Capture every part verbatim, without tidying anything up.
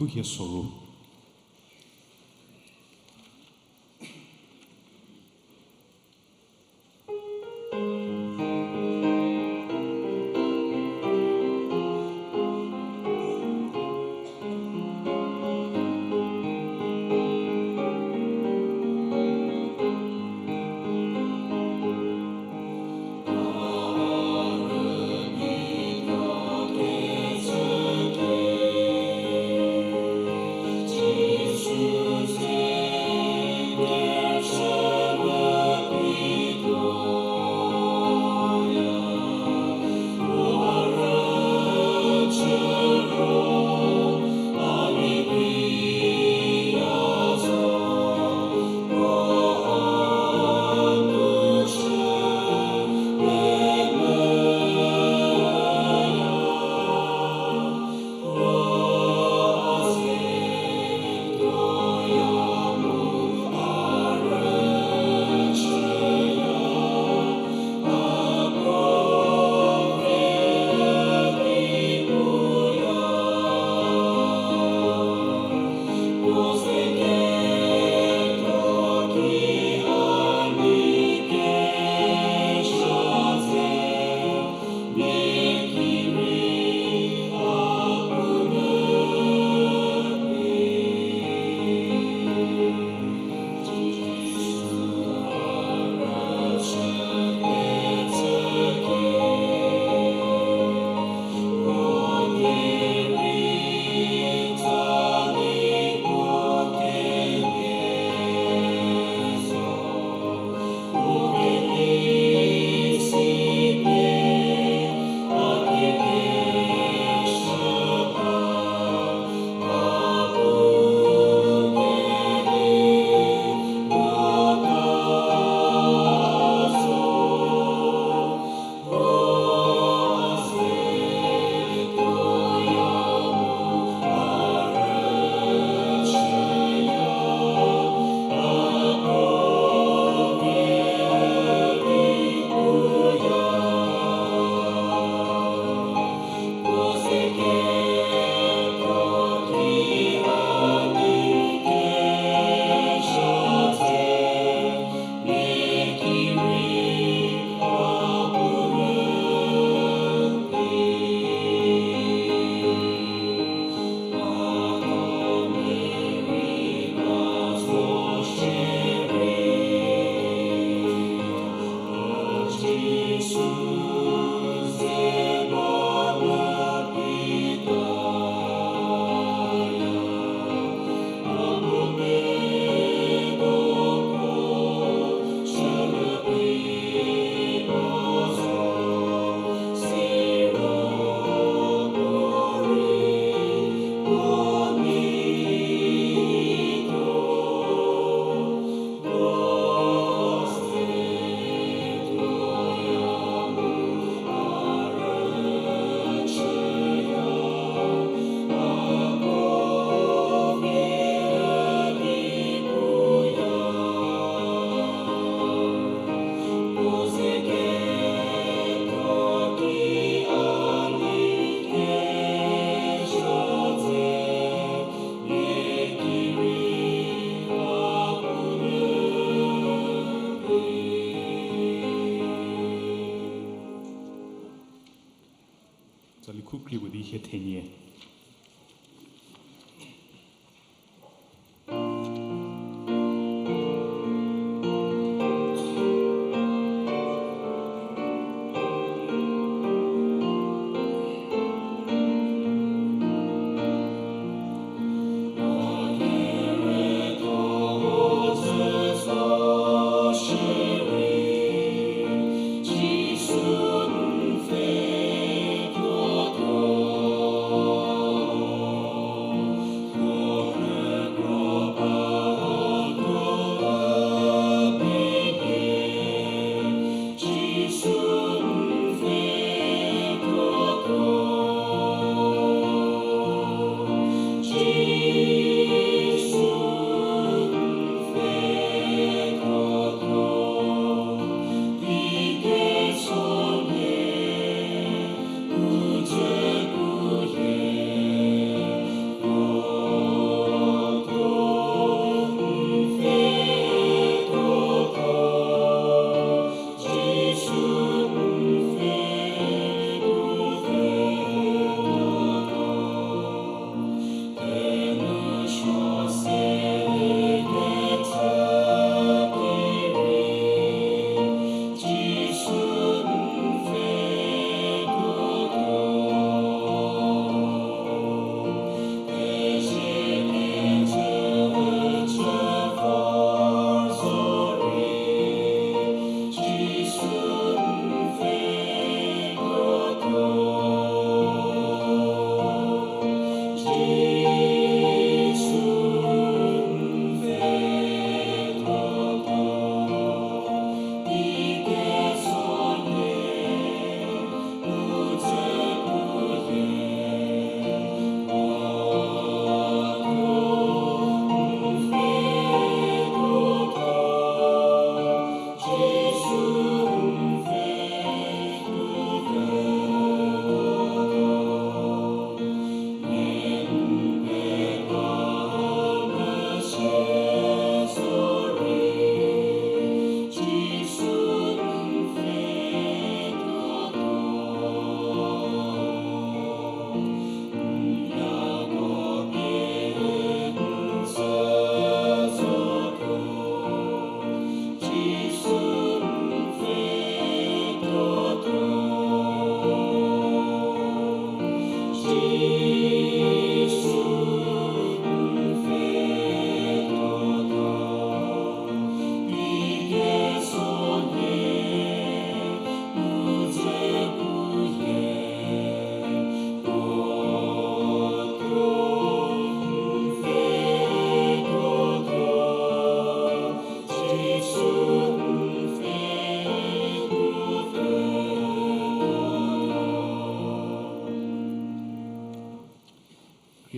hie soru. Tsali khu kri pu di hie thenie.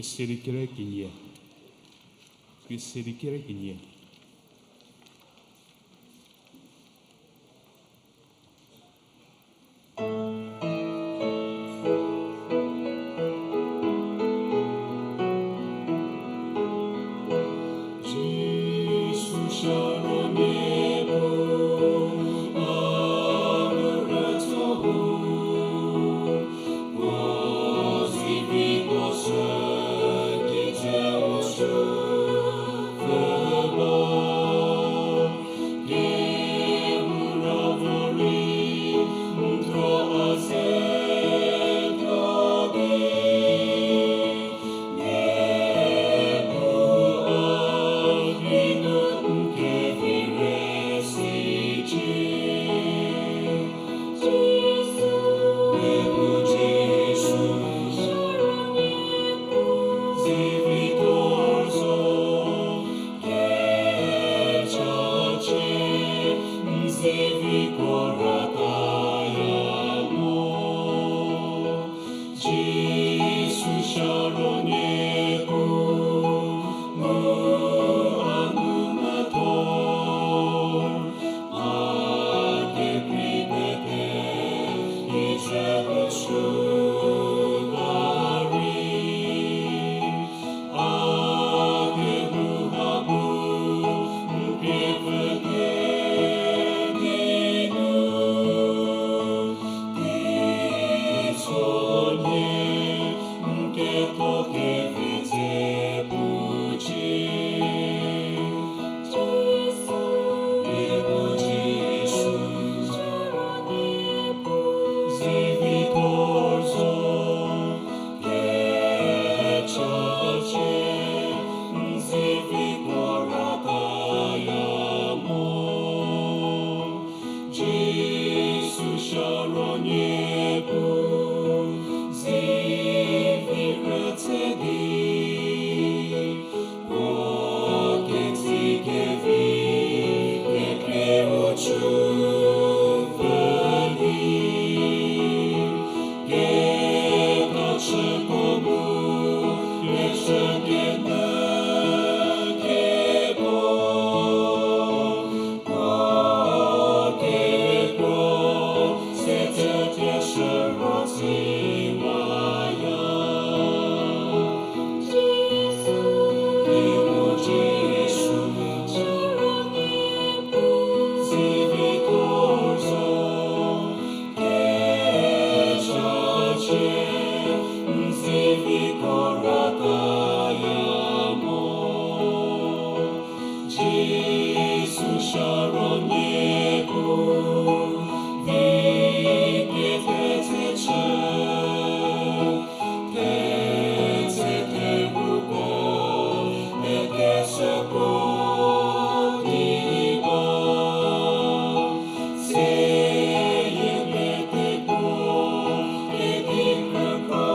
Khriesedikere kenie. Khriesedikere kenie. Jisu sharuo nie pu, a nu rütso hu, puo zivi puo sü kijüu sü pfü ba. Kehou ra vorei, n thuo a ze thuo di, Niepuu a, n geinu n kevi rei sicie. Jisu, Niepuu Jisu, zivi thor zo, kecha cie, n ziviko rütaya mo. Jisu sharuo nie pu, mu a nu methor, a kekrei pete, kijüu sü ba rei. A kehou ha bu, n pie pfü kedi nu, teisonhie, n ketho kevi ze pucie. Jisu, Niepuu Jisu, zivi thor zo, kecha cie, n ziviko rütaya mo. Jisu sharuo nie pu, zivi rütse di, puo ketsi kevi, kekreiu chü pfü di, ketachüko mu, kechü kenyü keko, puo kekro, setse keshürotsi waya. Jisu, Niepuu Jisu, zivi thor zo, kecha cie, n ziviko rütaya mo. Jisu sharuo nie pu, vi kethetse chü, thetse theruko, pete süko di ba. Seyie pete puo, kedi krüko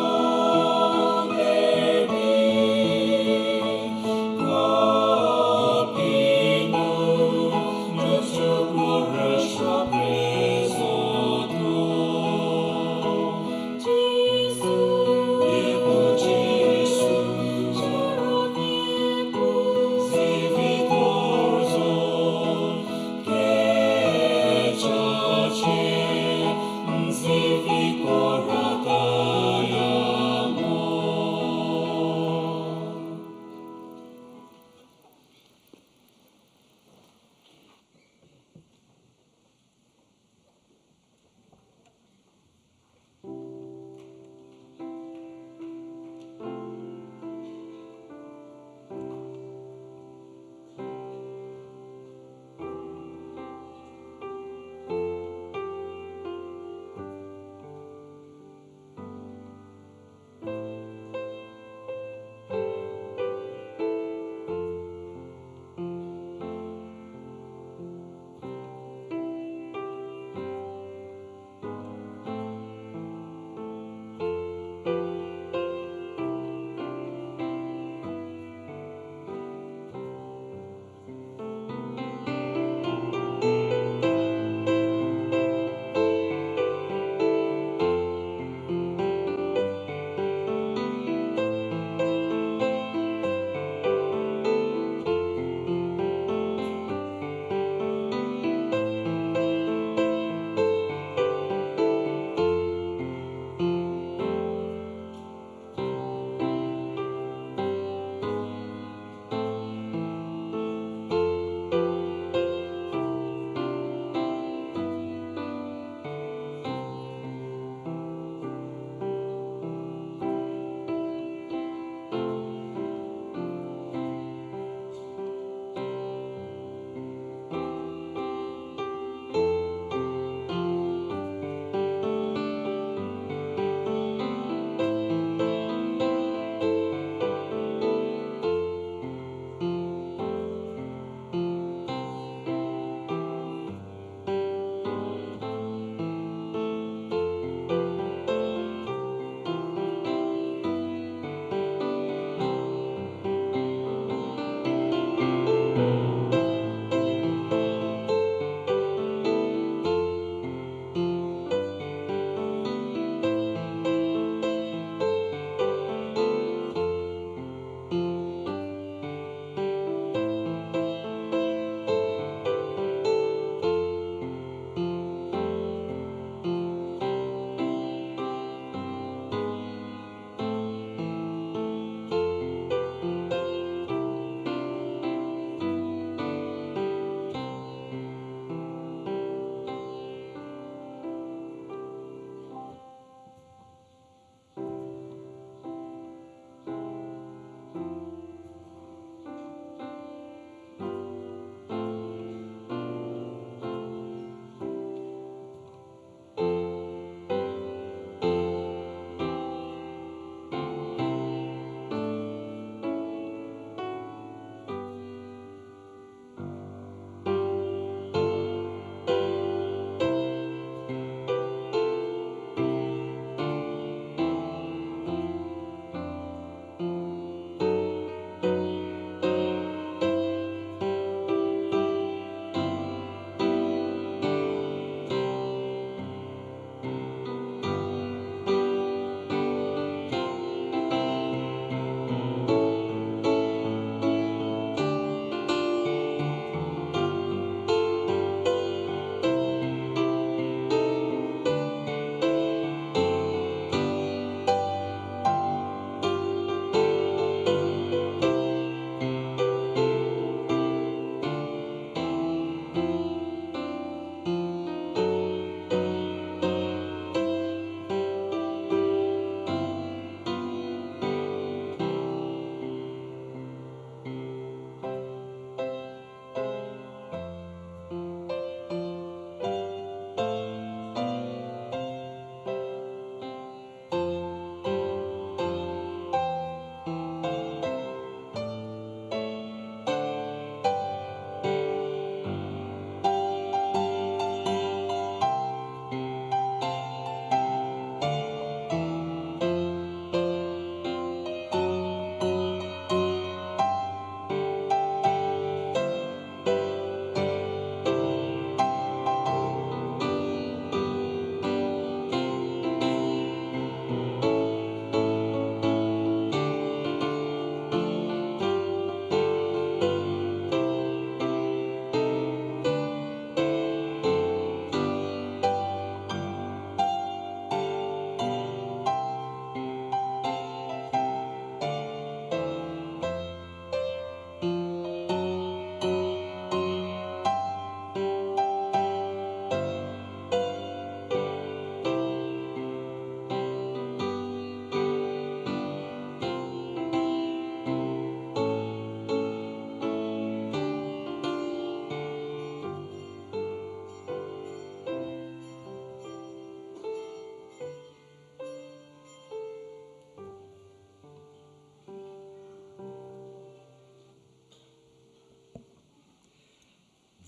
lerei, puo phi nu, nu chü puo rüsuo pie zotuo. Jisu, Niepuu Jisu, zivi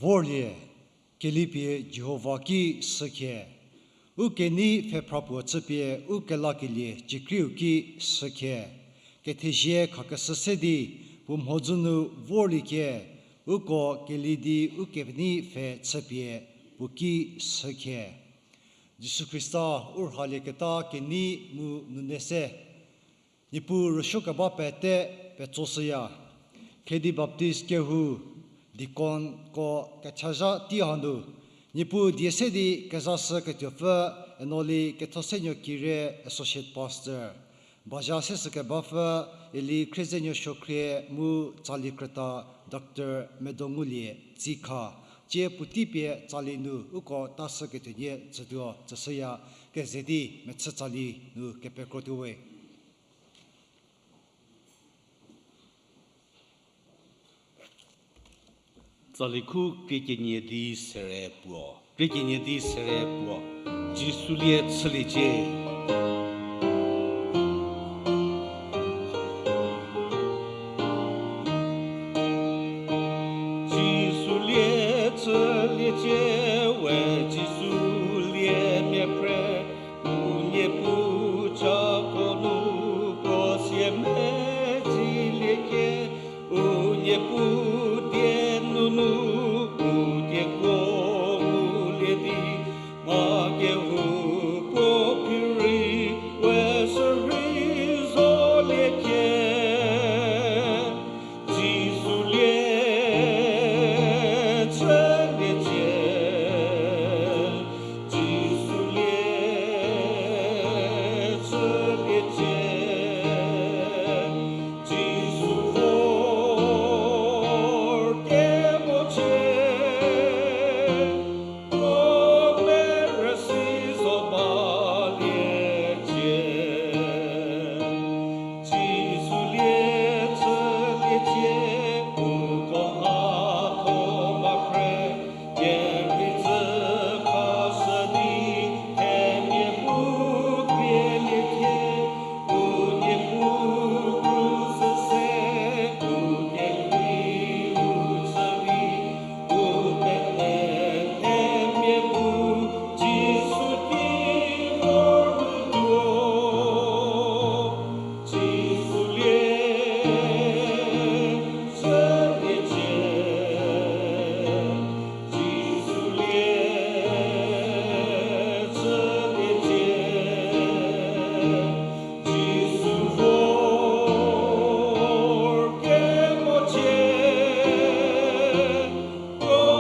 Vorlie, kelipie Jihova ki sükhie. U kenei pfhephra puo chüpie u kelakelie ciekriu ki sükhie. Kethezie khakeshü se di puo mhodzü nu vorliecie, uko keli di u kenei pfhe chüpie puo ki sükhie. Jisu Khrista u rhalieketa kenei mu nune se. Niepuu rüsuokeba pete petsoshüya. Khedi Baptist kehou deaconko kechazha tei hanu, Niepuu die se di kezashüketuopfü Enoli Kethosenuo Kire, Associate Pastor, bazha seshükebapfü Eli Khriezenuo Suokhrie mu tsali krüta Doctor Medongulie Tsikha, tsie puotei pie tsali nu uko tashüketuonie tsütuo tsüshüya. Keze di mechü tsali nu kepekrotuo we. Tsali khu krie kenie di sere puo. Krie kenie di sere puo. Jisu lie chüliecie. Jisu lie chüliecie, we Jisu lie mia phre, u Niepuu chako nu puo sie medziliekie, u Niepuu die nunu u dieko ngulie di, mha kehoupuo phirei we shürei zoliecie. Jisu lie chüliecie, Jisu lie chüliecie, Jisu vor kemochie, puo merüsi zo baliecie. Jisu lie chüliecie, uko mhatho ba phre, kemhie tsü khashü di, themia bu krieliecie, u Niepuu krus se, u kekrei u chü di, u pete themia bu Jisu ki vortuo. Jisu lie chüliecie, Jisu lie chüliecie, Jisu vor kemochie, puo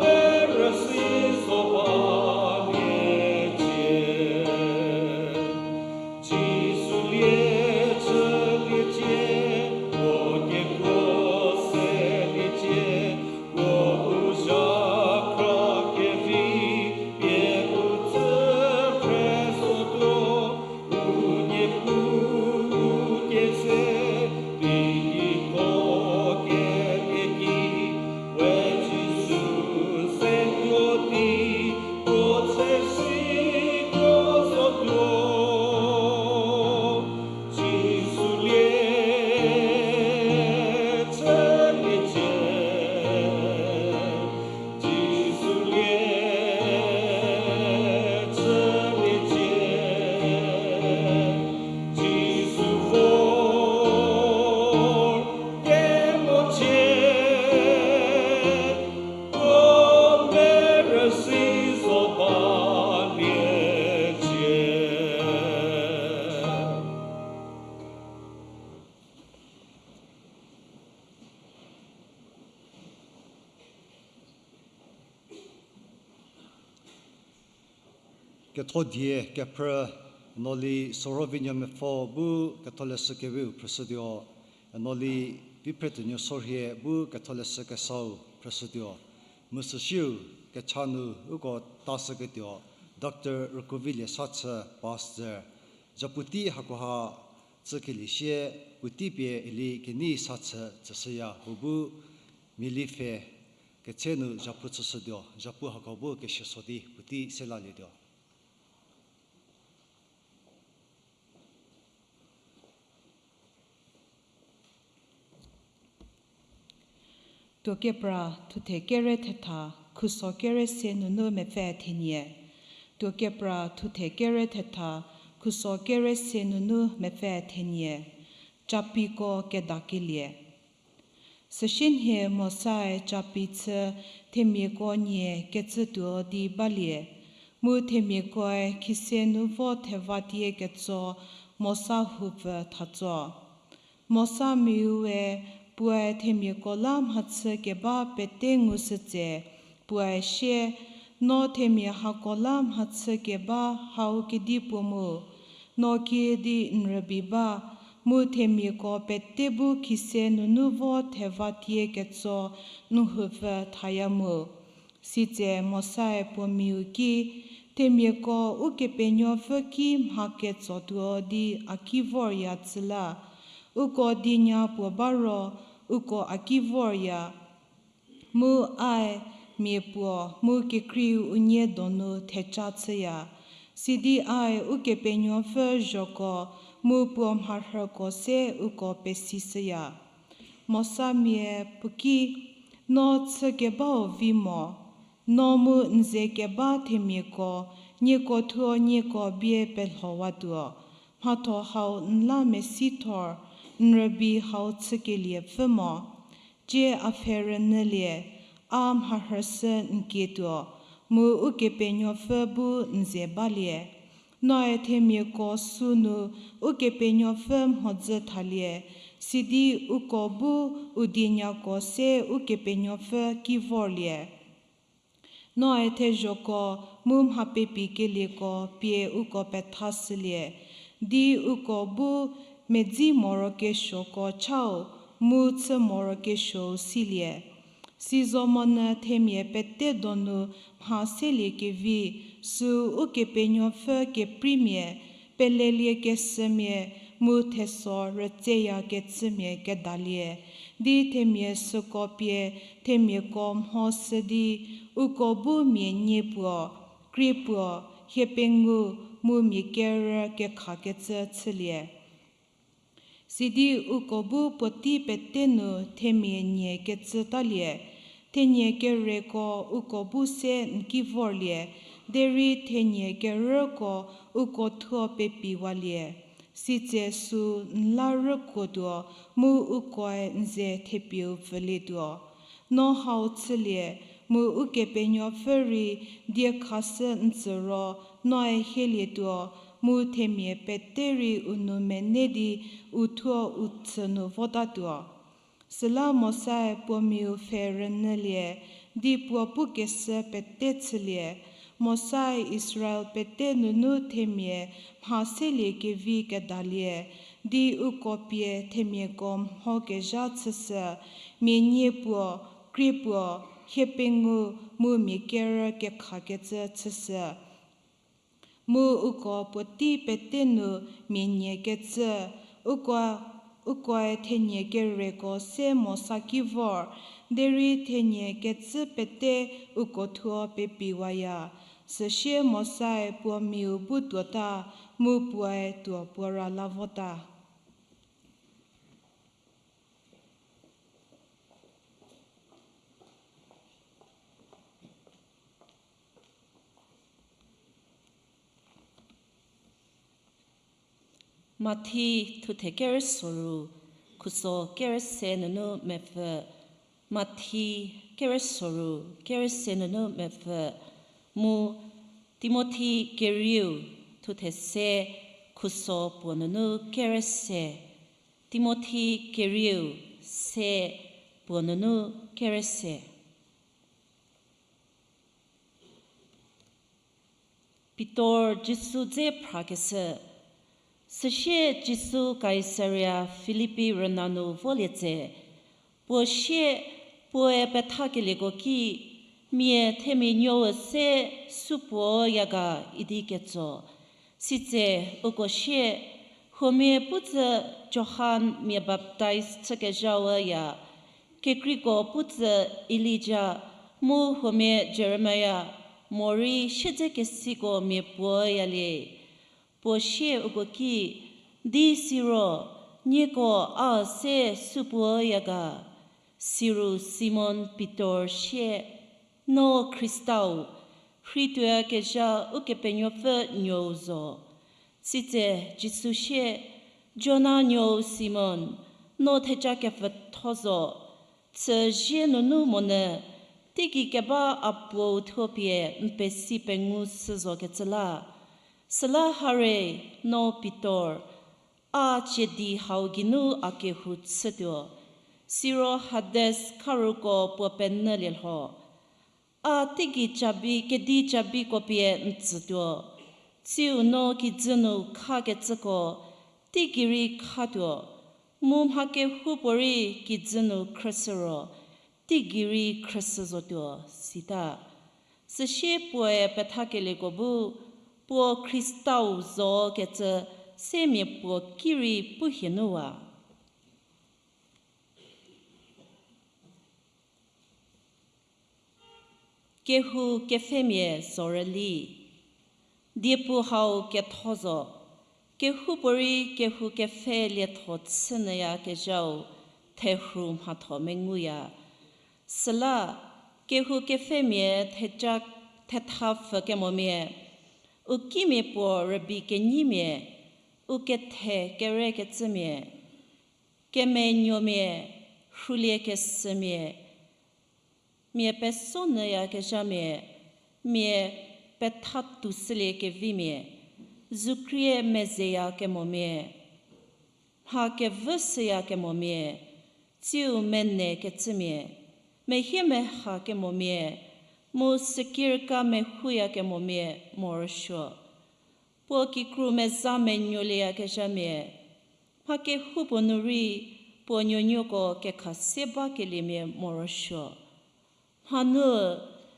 merüsi zo baliecie. Jisu lie chüliecie, puo kekuo seliecie, puo u zhakhra kevi pie u tsü phre zotuo, u Niepuu u keze, di kiko kelie ki, we Jisu se tuo di, puo chesi tuo zotuo. Jisu lie chüliecie, Jisu lie chüliecie, Jisu vor kemochie, puo merüsi zo baliecie. Ketho die kephrü, Enoli Sorovinuo Mepfo bu Ketholeshü Keviu phrüshütuo, Enoli Viphretuonuo Sorhie bu Ketholeshü Kesau phrüshütuo. Mu süsiu kecha nu uko tashüketuo, Doctor Rükuvilie Sachü, Pastor, zhapu tei hakoha tsükelie sie puotei pie Eli Kenei Sachü tsüshüya, puo bu miali pfhe ketse nu zhapu chüshütuo, zhapu hako bu keseso di puotei se lalietuo. Tuokepra thuthe kere thetha, khuso kere se nunu mepfü thenie. Tuokepra thuthe kere thetha, khuso kere se nunu mepfü thenie. Capiko kedakelie. Süsienhie Mosae capi chü themiako nie kecütuo di balie, mu themiakoe khise nu vo thevatie ketso Mosa houpfü thatso. Mosamiaue puoe themiako la mhachü keba pete ngushütse, puoe sie, No themia hako la mhachü keba hau kedipuo mu, no kiüdi n rübei ba, mu themiako pete bu khise nunu vo thevatie ketso n houpfü thaya mu. Sitse Mosae puo miau ki, Themiako Ukepenuopfü ki mha ketsotuo di a ki vorya tsü la, uko dienya puo ba ro, uko a ki vorya, mu ae mia puo mu kekreiu unie donu theca chüya, sidi ae Ukepenuopfü zhoko mu puo mharhüko se uko pesishüya. Mosamia puo ki, No chü kebau vi mo, no mu n ze keba themiako, nieko thuo nieko bie pelhowatuo, mhatho hau n la mesithor, n rübei hau chükelie pfü mo. Tie a pfhe rünyülie, a mharhüshü n kietuo, mu Ukepenuopfü bu n ze balie. Noe themiako sünu Ukepenuopfü mhodzü thalie, sidi uko bu u dienyako se Ukepenuopfü ki vorlie. Noe thezhoko mu mha pepi kelieko pie uko pethashülie, di uko bu medzi morokesuoko chau mu chü morokesuou silie. Sizomonyü themia pete donu mha seliekevi, süu Ukepenuopfü keprimia, peleliekeshümia, mu theso rütseyakecümia kedalie, di themia süko pie themiako mhoshü di, uko bu mia nie puo, krie puo, hie pengou, mu mia kerü kekhakecü chülie. Sidi uko bu puotei pete nu themia nie kecü talie, thenie kereko uko bu se n ki vorlie, derei thenie kerüko uko thuo pepiwalie. Sitse süu n la rükuotuo, mu ukoe n ze thepieu pfülietuo. No hau chülie, mu Ukepenuopfü rei diekhashü n tsü ro noe hielietuo, mu themia pete rei u nou mene di u thuo u chü nu votatuo. Süla Mosae puo miau pfhe rünyülie, di puo pukeshü pete chülie. Mosae Israel pete nunu themia mha seliekevi kedalie, di uko pie themiako mhokezha chüshü, mia nie puo, krie puo, hie pengou, mu mia kerü kekhakecü chüshü. Mu uko puotei pete nu mia nie kecü, uko, ukoe thenie kereko se Mosa ki vor, derei thenie kecü pete uko thuo pepiwaya. Süsie Mosae puo miau bu tuota, mu puoe tuo puo ra la vota. Mathi thuthe kerü soru, khuso kerü se nunu mepfü. Mathi kerü soru, kerü se nunu mepfü. Mu Timothi kerieu thuthe se, khuso puo nunu kerü se. Timothi kerieu se, puo nunu kerü se. Pitor Jisu dze phrakeshü. Süsie Jisu Kaisaria Filipi rüna nu volie tse, puo sie puoe pethakelieko ki, Mia themia nuou se supuoya ga idi ketso. Sitse uko sie, Huomia putsü Johan mia baptaiz chükezhaüya, kekreiko putsü Elija, mu huomia Jeremia, morei siedzekesiko mia puoyalie. Puo sie uko ki, Di siro, nieko a se supuoya ga? Siro Simon Pitor sie, No Khristau, rheituoyakezha Ukepenuopfü Nuou zo. Sitse Jisu sie, Jona nuou Simon, no theja kepfütho zo. Chüzie nunu monyü, teigei keba a Puou thuo pie n pesi pengu shü zokecü la. Süla hare, no Pitor, a ciedi hau geinu a kehou chütuo, siro Hades kharuko puo penyülie lho. A teigei cabi kedi cabiko pie n tsütuo, tsiu no kijü nu khakecüko teigei rei khatuo, mu mha kehoupuorei kijü nu khrüshü ro, teigei rei khrüshü zotuo, sita. Süsie puoe pethakelieko bu, puo Khristau zokecü se mia puo ki rei pu hie nuwa. Kehou kepfhemia zorüli. Diepu hau ketho zo, kehoupuorei kehou kepfhe lietho chünyüyakezhau therhu mhatho menguya. Süla, kehou kepfhemia theja thetha pfhükemomia, u kimia puo rübei kenyimia, u kethe kerekecümia, kemenuomia, rhulie kesümia, mia pesonyüyakezhamia, mia petha toushülie kevimia, zukrie mezeyakemomia, mha kevüshüyakemomia, tsiu mene kecümia, mehie meha kemomia, mu sükirka mehuyakemomia morosuo. Puo kikru meza menuolieyakezhamia, mha kehoupuo nu rei puo nuonuoko kekhase bakeliemia morosuo. Mhanu,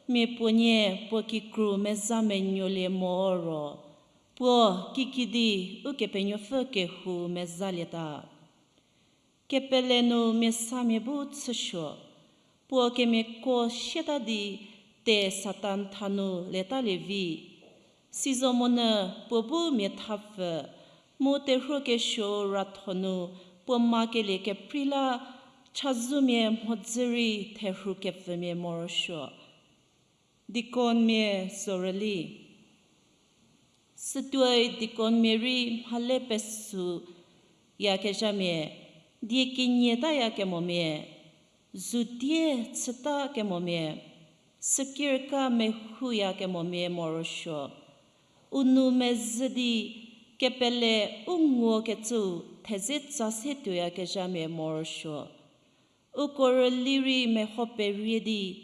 mia puonie puo kikru meza menuolie mo ro, puo kikidi Ukepenuopfü kehou mezalieta. Kepele nu mia samia bu chüsuo, puo kemiako siata di te Satan tha nu letalie vi. Sizomonyü puo bu mia thapfü, mu terhuo kesuo ratho nu puo makelie keprei la chazumia mhodzü rei therhu kepfümia morosuo. Dikonmia zorüli. Sütuoi dikonmia rei mhale pesuyakezhamia, die kinyietayakemomia, zu die chütakemomia, sükirka mehuyakemomia morosuo. U nou mezhü di kepele u nguokecüu theze tsa se tuoyakezhamia morosuo. Uko rüli rei meho perie di,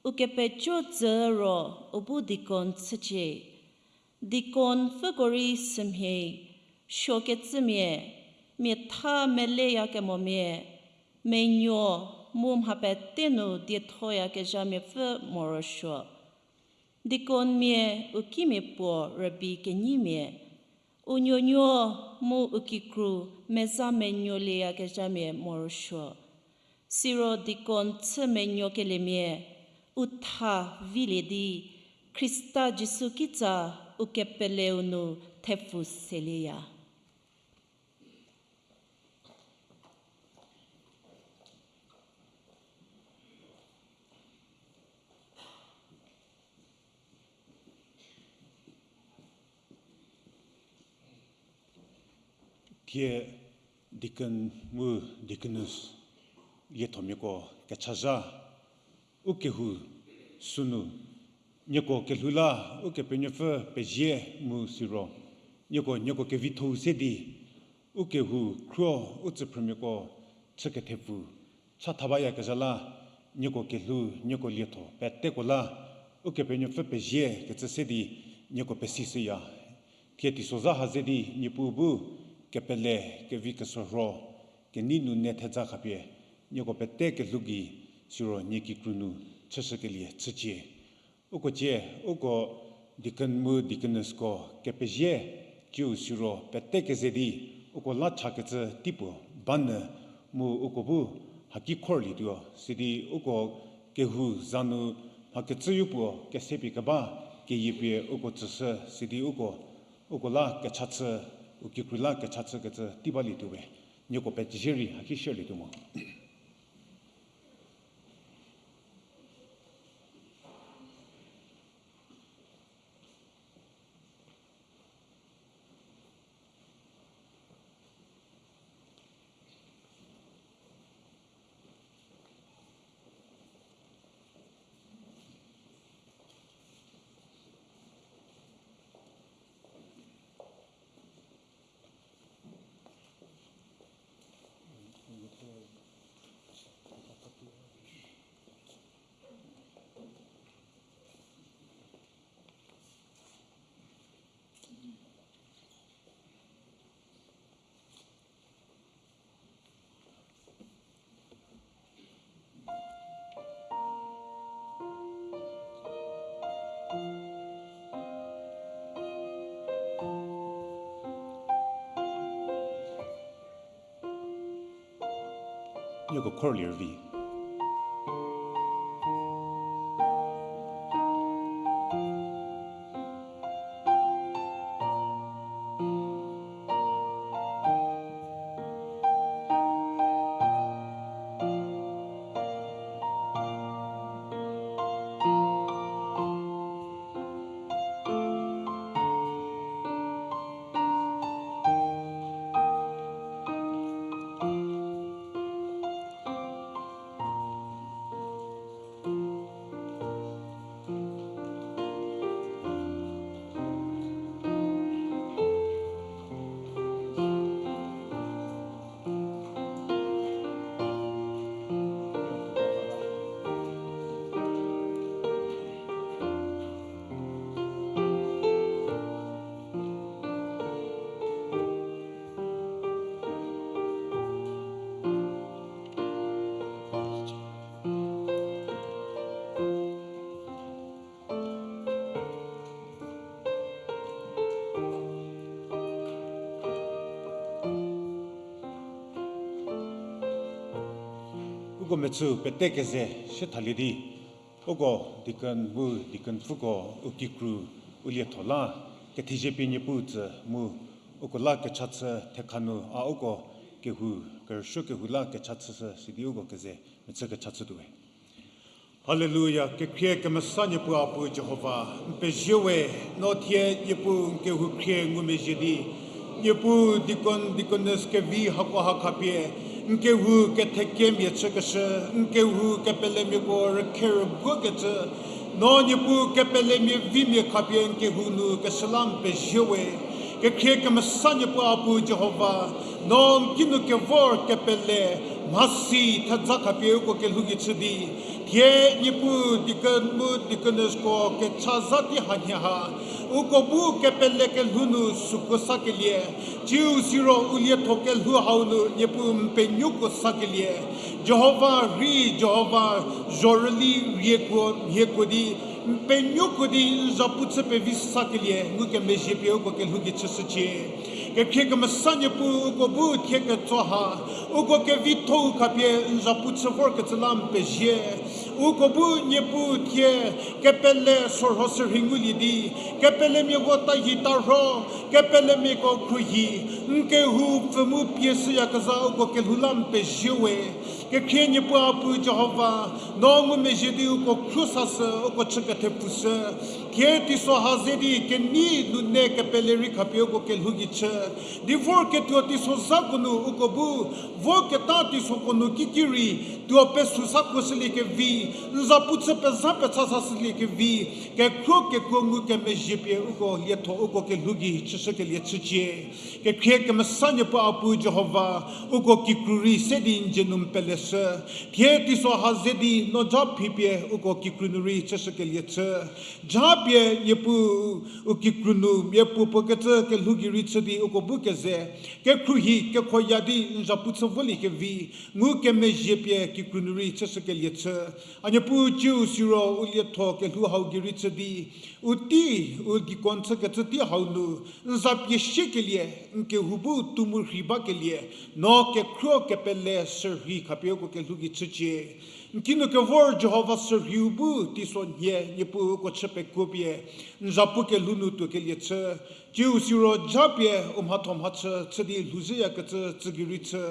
u kepejo dzü ro u bu dikon chücie. Dikon pfüko rei sümhie, suokecümia, mia tha meleyakemomia, menuo mu mha pete nu diethoyakezhamiapfü morosuo. Dikonmia u kimia puo rübei kenyimia, u nuonuo mu u kikru meza menuolieyakezhamia morosuo. Siro dikon chü menuokeliemia, u tha vilie di, Khrista Jisu kitsa u kepeleu nu thepfu selieya. Thie deacon mu deaconess liethomiako kechazha, u kehou sünu, nieko kelhou la Ukepenuopfü pezie mu siro, nieko, nieko kevitho-u se di, u kehou khruo u tsüphrümiako chü kethepfu chatha bayakezha la, nieko kelhou, nieko lietho peteko la Ukepenuopfü pezie kecü se di nieko pesishüya. Thie teisozha ha ze di Niepuu bu kepele, kevi kesorho, kenei nu ne thedza khapie, nieko pete kelhou gei siro nie kikru nu chüshükelie chücie. Uko cie, uko deacon mu deaconess ko kepezie, ciu siro pete keze di uko la chakecü teipuo banyü mu uko bu haki khorlietuo, sidi uko kehou za nu mhakecüyopuo kesepie keba keyiepie uko tsüshü, sidi uko, uko la kecha chü, u kikru la kecha chükecü tei balietuo we. Nieko pezie rei haki shierlietuo mo. Nieko khorlie rüvi. Uko mechü pete keze shie thalie di, uko deacon mu deaconpfüko u kikru u lietho la kethezie pie Niepuu tsü mu uko la kecha chü thekha nu a uko kehou, kerüsuo kehou la kecha chüshü sidi uko keze mechü kecha chütuowe. Haleluya, kekhrie kemesa Niepuu a Puu Jihova, n pezie we, no thie Niepuu n kehou khrie ngumezhie di, Niepuu deacon, deaconess kevi hako ha khapie, n kehou kethekemia chükeshü, n kehou kepelemiako rükhe rüguokecü, no Niepuu kepelemia vimia khapie n kehou nu keshü la n pezie we. Kekhrie kemesa Niepuu a Puu Jihova, no n kinu kevor kepele, mhasi thedza khapie uko kelhou gei chü di, thie Niepuu deacon mu deaconessko kecha za tei hanhie ha, uko bu kepele kelhou nu süko sakelie, tsiu siro u lietho kelhou hau nu Niepuu n penuoko sakelie. Jihova rei, Jihova zhorüli riekuo mhiekuo di, n penuoko di n zhapu chü pevi sakelie ngukemezhie pie uko kelhou gei chüshücie. Kekhrie kemesa Niepuu uko bu thie ketso ha, uko kevitho-u khapie n zhapu chü vorkecü la n pezie. Uko bu Niepuu thie kepele sorho sürhei ngulie di, kepelemia vo tayi tarho, kepelemiako khruohi, n kehou pfü mu pie shüyakezha uko kelhou la n pezie we. Kekhrie Niepuu a Puu Jihova, no ngumezhie di uko khruo sashü, uko chü kethepfushü. Thie teiso ha ze di kenei nunu kepele rei khapie uko kelhou gei chü. Di vorketuo teisozhako nu uko bu, voketa teisoko nu kiki rei, tuo pesü sa kuoshüliekevi, n zhapu chü pezha pecha sashüliekevi, kekhruo kekuo ngukemezhie pie uko lietho uko kelhou gei chüshükelie chücie. Kekhrie kemesa Niepuu a Puu Jihova, uko kikru rei se di n dzie nu n peleshü. Thie teiso ha ze di no ja phipie uko kikru nu rei chüshükelie chü. Japie Niepuu u kikru nu miapuo puo kecü kelhou gei rei chü di uko bu keze, kekhruohi kekhoya di n zhapu chü voliekevi, ngukemezhie pie kikru nu rei chüshükelie chü. A Niepuu tsiu siro u lietho kelhou hau gei rei chü di, u tei, u deacon chükecü tei hau nu, n za pie siekelie, n kehou bu tu mu rhei bakelie, no kekhruo kepele sürhei khapie uko kelhou gei chücie. N kinu kevor Jihova sürheiu bu teiso nhie Niepuu uko chü pekuo pie, n zhapu kelhou nu tuokelie chü, tsiu siro japie u mhatho mhachü chü di lhouzhüyakecü tsü gei rei chü,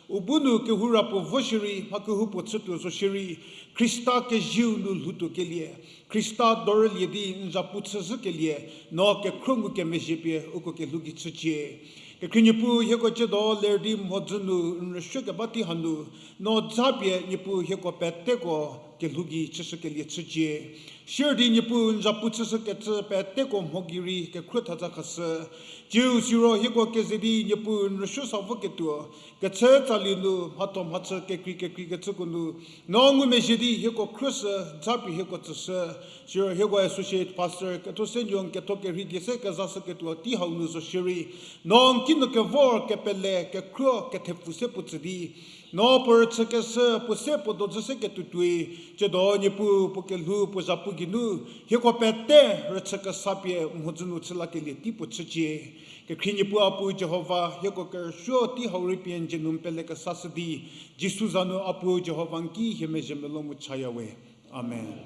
u bu nu kehou ra puo vo shierei, mha kehoupuo chütuo zo shierei, Khrista kezieu nu lhoutuokelie, Khrista dorülie di n zhapu chüzhükelie, no kekhruo ngukemezhie pie uko kelhou gei chücie. Kekhrie Niepuu hieko tsiedo ler di mhodzü nu n rüsuokeba tei hanu, no japie Niepuu hieko peteko kelhou gei chüshükelie chücie. Sier di Niepuu n zhapu chüshükecü peteko mho gei rei kekhruo thatsa khashü. Tsiu siro hieko keze di Niepuu n rüsuo sa voketuo, kechü tsali nu mhatho mhachü kekrei kekreikecüko nu, no ngumezhie di hieko khruoshü, japie hieko tsüshü. Siro hieko associate pastor ketho se nuo ketho kerhei die se kezashüketuo tei hau nu zo shierei, no n kinu kevor kepele kekhruo kethepfu se puo tsü di, No puo rüchükeshü, puo se puo dojü se ketuotuoi, tsiedo Niepuu puo kelhou puo zhapu geinu, hieko pete rüchü kesa pie mhodzü nu chü lakelie tei puo chücie. Kekhrie Niepuu a Pu Jihova, hieko kerüsuo tei hau rei pie n dzie nu n pele kesashü di, Jisu za nu a Pu Jihova n ki hie mezhie melou mu chaya we. Amen.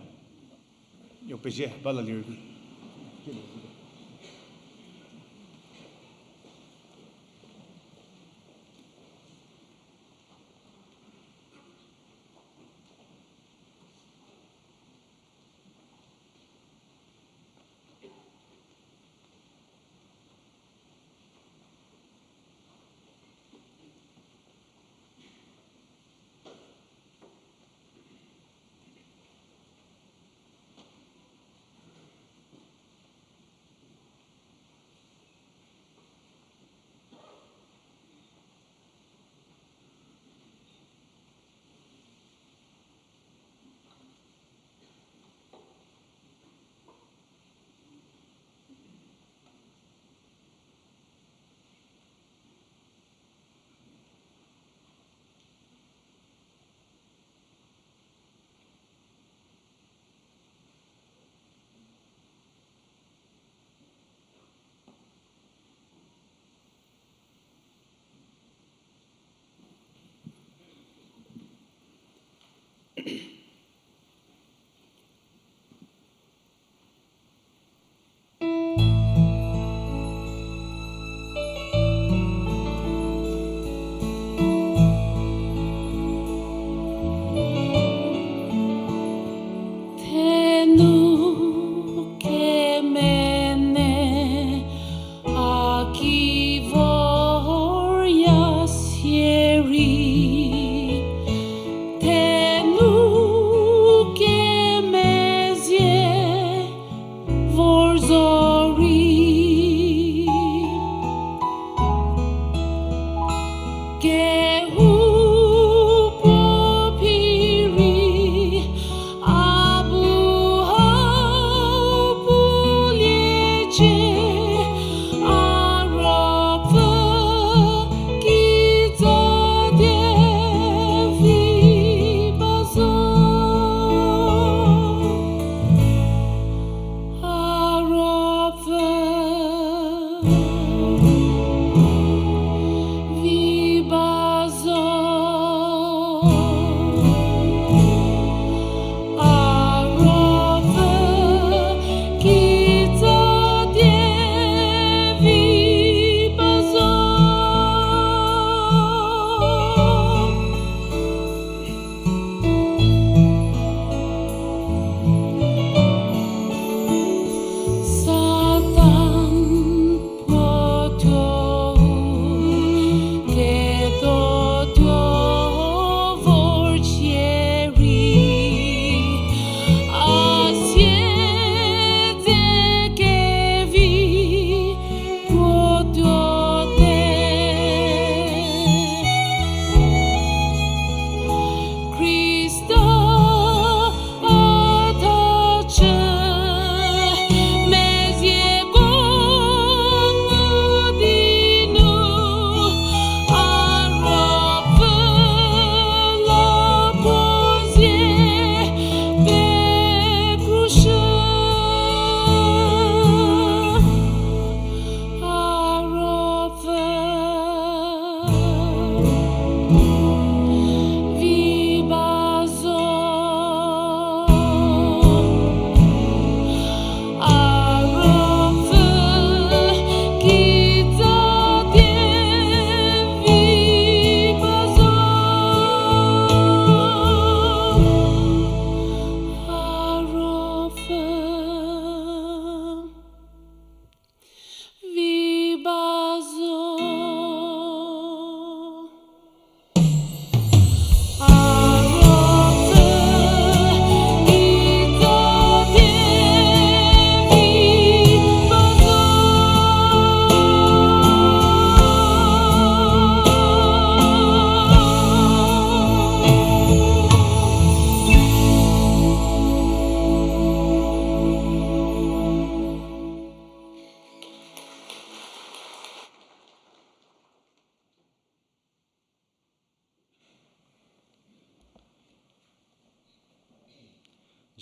Yo pezie, ba la lirei.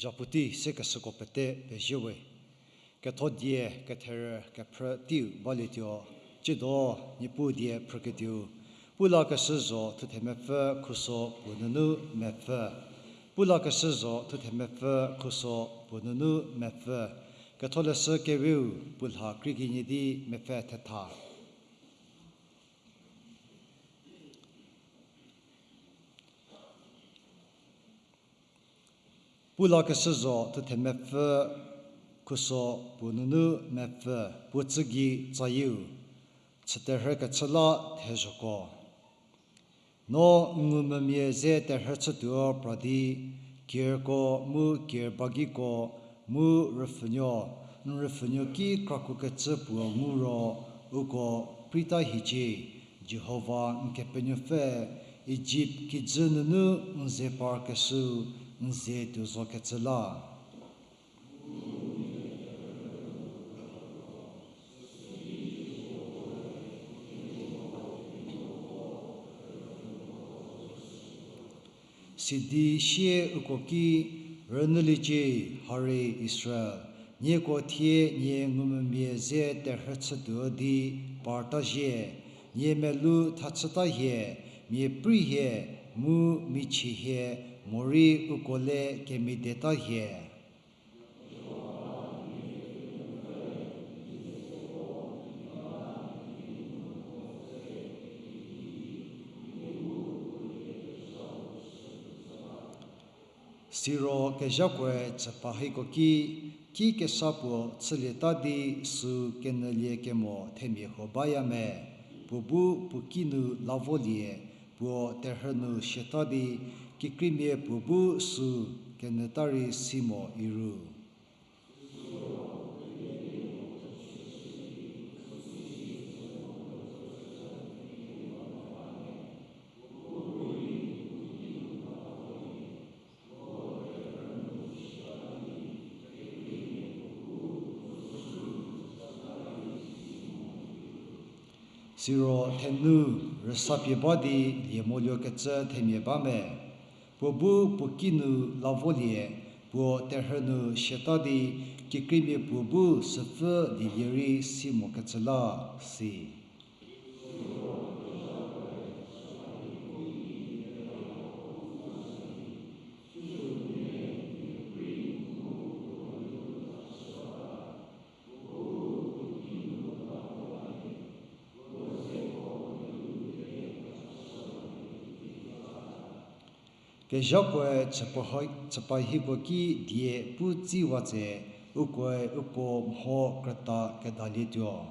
Zhapu tei sekeshüko pete pezie we. Ketho die ketherü kephrü teiu balietuo, tsiedo Niepuu die phrükediu. Pu lakeshü zho thuthe mepfü khuso puo nunu mepfü. Pu lakeshü zho thuthe mepfü khuso puo nunu mepfü. Ketholeshü kerieu puo lha krie kenie di mepfü thetha. Pu lakeshü zho thuthe mepfü khuso puo nunu mepfü, puo tsü gei tsayieu, chüterhü kechü la thezhoko. No n ngumvümia ze terhü chütuo pra di, kerko mu kerbagiko mu rüpfhünuo, n rüpfhünuo ki krakoukecü puo ngu ro, uko preita hiecie, Jihova n Kepenuopfü, Ijipt kijü nunu n ze parkeshüu n ze tuo zokecü la. Sidi sie uko ki, rünyüliecie, hari Israel, nieko thie nie ngumvümia ze terhü chütuo di parta zhie, nie melou thachüta hie, mia prei hie, mu michie hie, morei uko le kemidieta hie. Siro kezhakoe chüpa hieko ki, ki kesa puo chülieta di süu kenyülie kemo themia huo baya me, puo bu puo kinu lavolie, puo terhü nu siata di, kikreimia puo bu süu kenyüta rei si mo iru. Siro thenu rüsapie ba di lie moluokecü themia ba me, puo bu puo kinu lavolie, puo terhü nu siata di, kikreimia puo bu süpfü lielie rei si mokecü la, si. Kezhakoe chüpa hi-, chüpa hieko ki die pu tsiwa tse, ukoe uko mho krüta kedalietuo.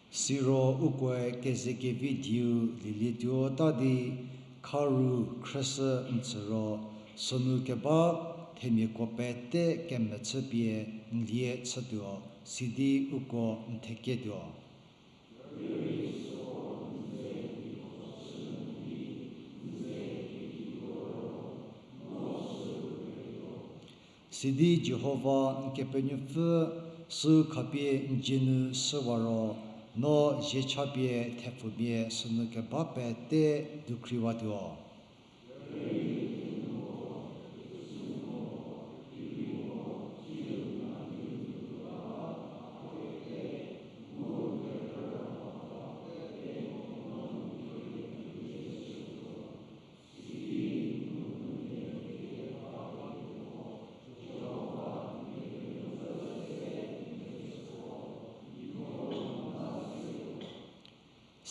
Siro ukoe kezekevi dieu lielietuo ta di, kharu khrüshü n tsü ro, sünu keba themiako pete kemechü pie n lie chütuo, sidi uko n theketuo. Sidi Jihova n Kepenuopfü sü khapie n dzie nu shüwa ro, no zhiechapie thepfumia sünu keba pete dukhriwatuo.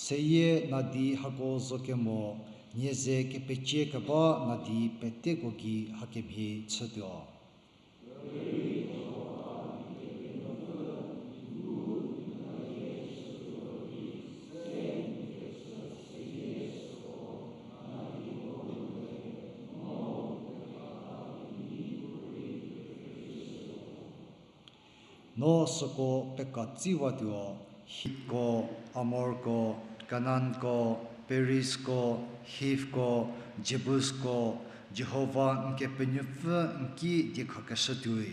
Seyie nadi hako zo kemo, nie ze kepecie keba nadi peteko gei hakemhie chütuo. No süko pekatsiwatuo, Hitko, Amorko, Kanaanko, Perizko, Hivko, Jebusko, Jihova n Kepenuopfü n ki diekhakeshü tuoi.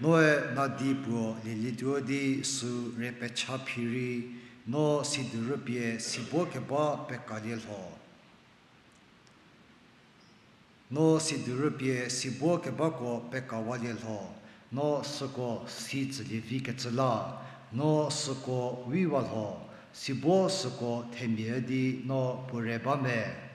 Noe nadi puo lielietuo di sü rei pecha phi rei, no sidu rüpie sibo keba pekalie lho. No sidu rüpie sibo kebako pekawalie lho, no süko si tsülievi kecü la, no süko viwa lho, sibo süko themia di no puo re ba me.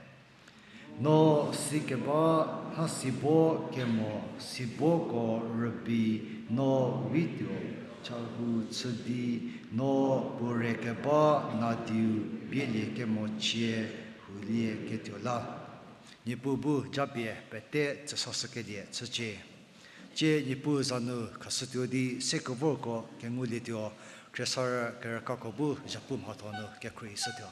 No sikeba mha sibo kemo siboko rübei no vituo chahou chü di no puo re keba nadiu bielie kemo cie hulie ketuo la. Niepuu bu japie pete tsüsashükelie chücie. Tsie Niepuu za nu khashütuo di sekevorko kengulietuo, khriesarü kerükako bu zhapu mhatho nu kekhruohishütuo.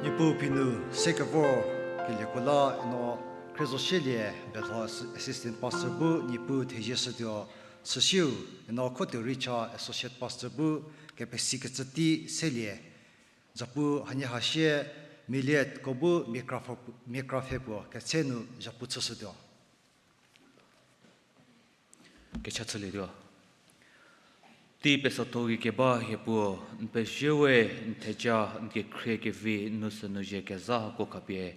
Niepuu phi nu sekevor kelieko la eno Khriezosielie Belho assistant pastor bu Niepuu thezie shütuo, süsiu eno Khotuo Richa associate pastor bu kepesikecü tei selie, zhapu hanie ha sie Milietko bu mia krapfhe puo ketse nu zhapu chüshütuo. Kecha chülietuo. Tei pesotho gei keba hie puo, n pezie we, n theja, n kekhrie kevi, n nu sünu zhie kezha hako khapie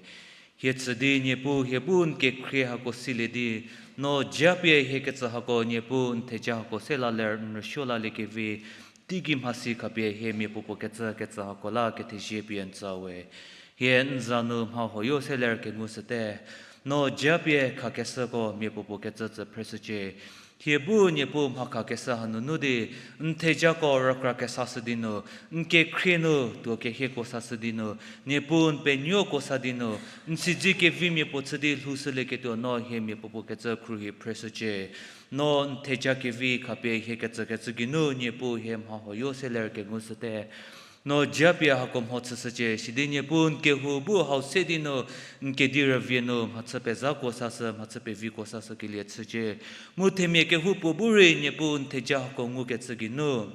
hie tsü di Niepuu hie bu n kekhrie hako silie di, no japie hie kecü hako Niepuu n theja hako se laler n rüsuo laliekevi, teigei mhasi khapie hie mia puopuo kecü kecü hako la kethezie pie n tsü we. Hie n za nu mha huoyo seler kengu shüte. No japie khakeshüko mia puopuo kecü tsü phreshücie. Hie bu Niepuu mha khakeshü hanunu di, n thejako rükra kesashü di nu, n kekhrie nu tuo kehieko sashü di nu, Niepuu n penuoko sa di nu, n siedzi kevimia puo chü di lhoushülieketuo no hie mia puopuo kecü khruohi phreshücie. No n theja kevi khapie hie kecükecü geinu Niepuu hie mha huoyo seler kengu shüte. No japie hako mho chüshücie, sidi Niepuu n kehou bu hau se di nu, n kedi rüvie nu mhachü pezhako sashü, mhachü peviko sashükelie chücie. Mu themia kehoupuo bu rei Niepuu n theja hako ngukecü geinu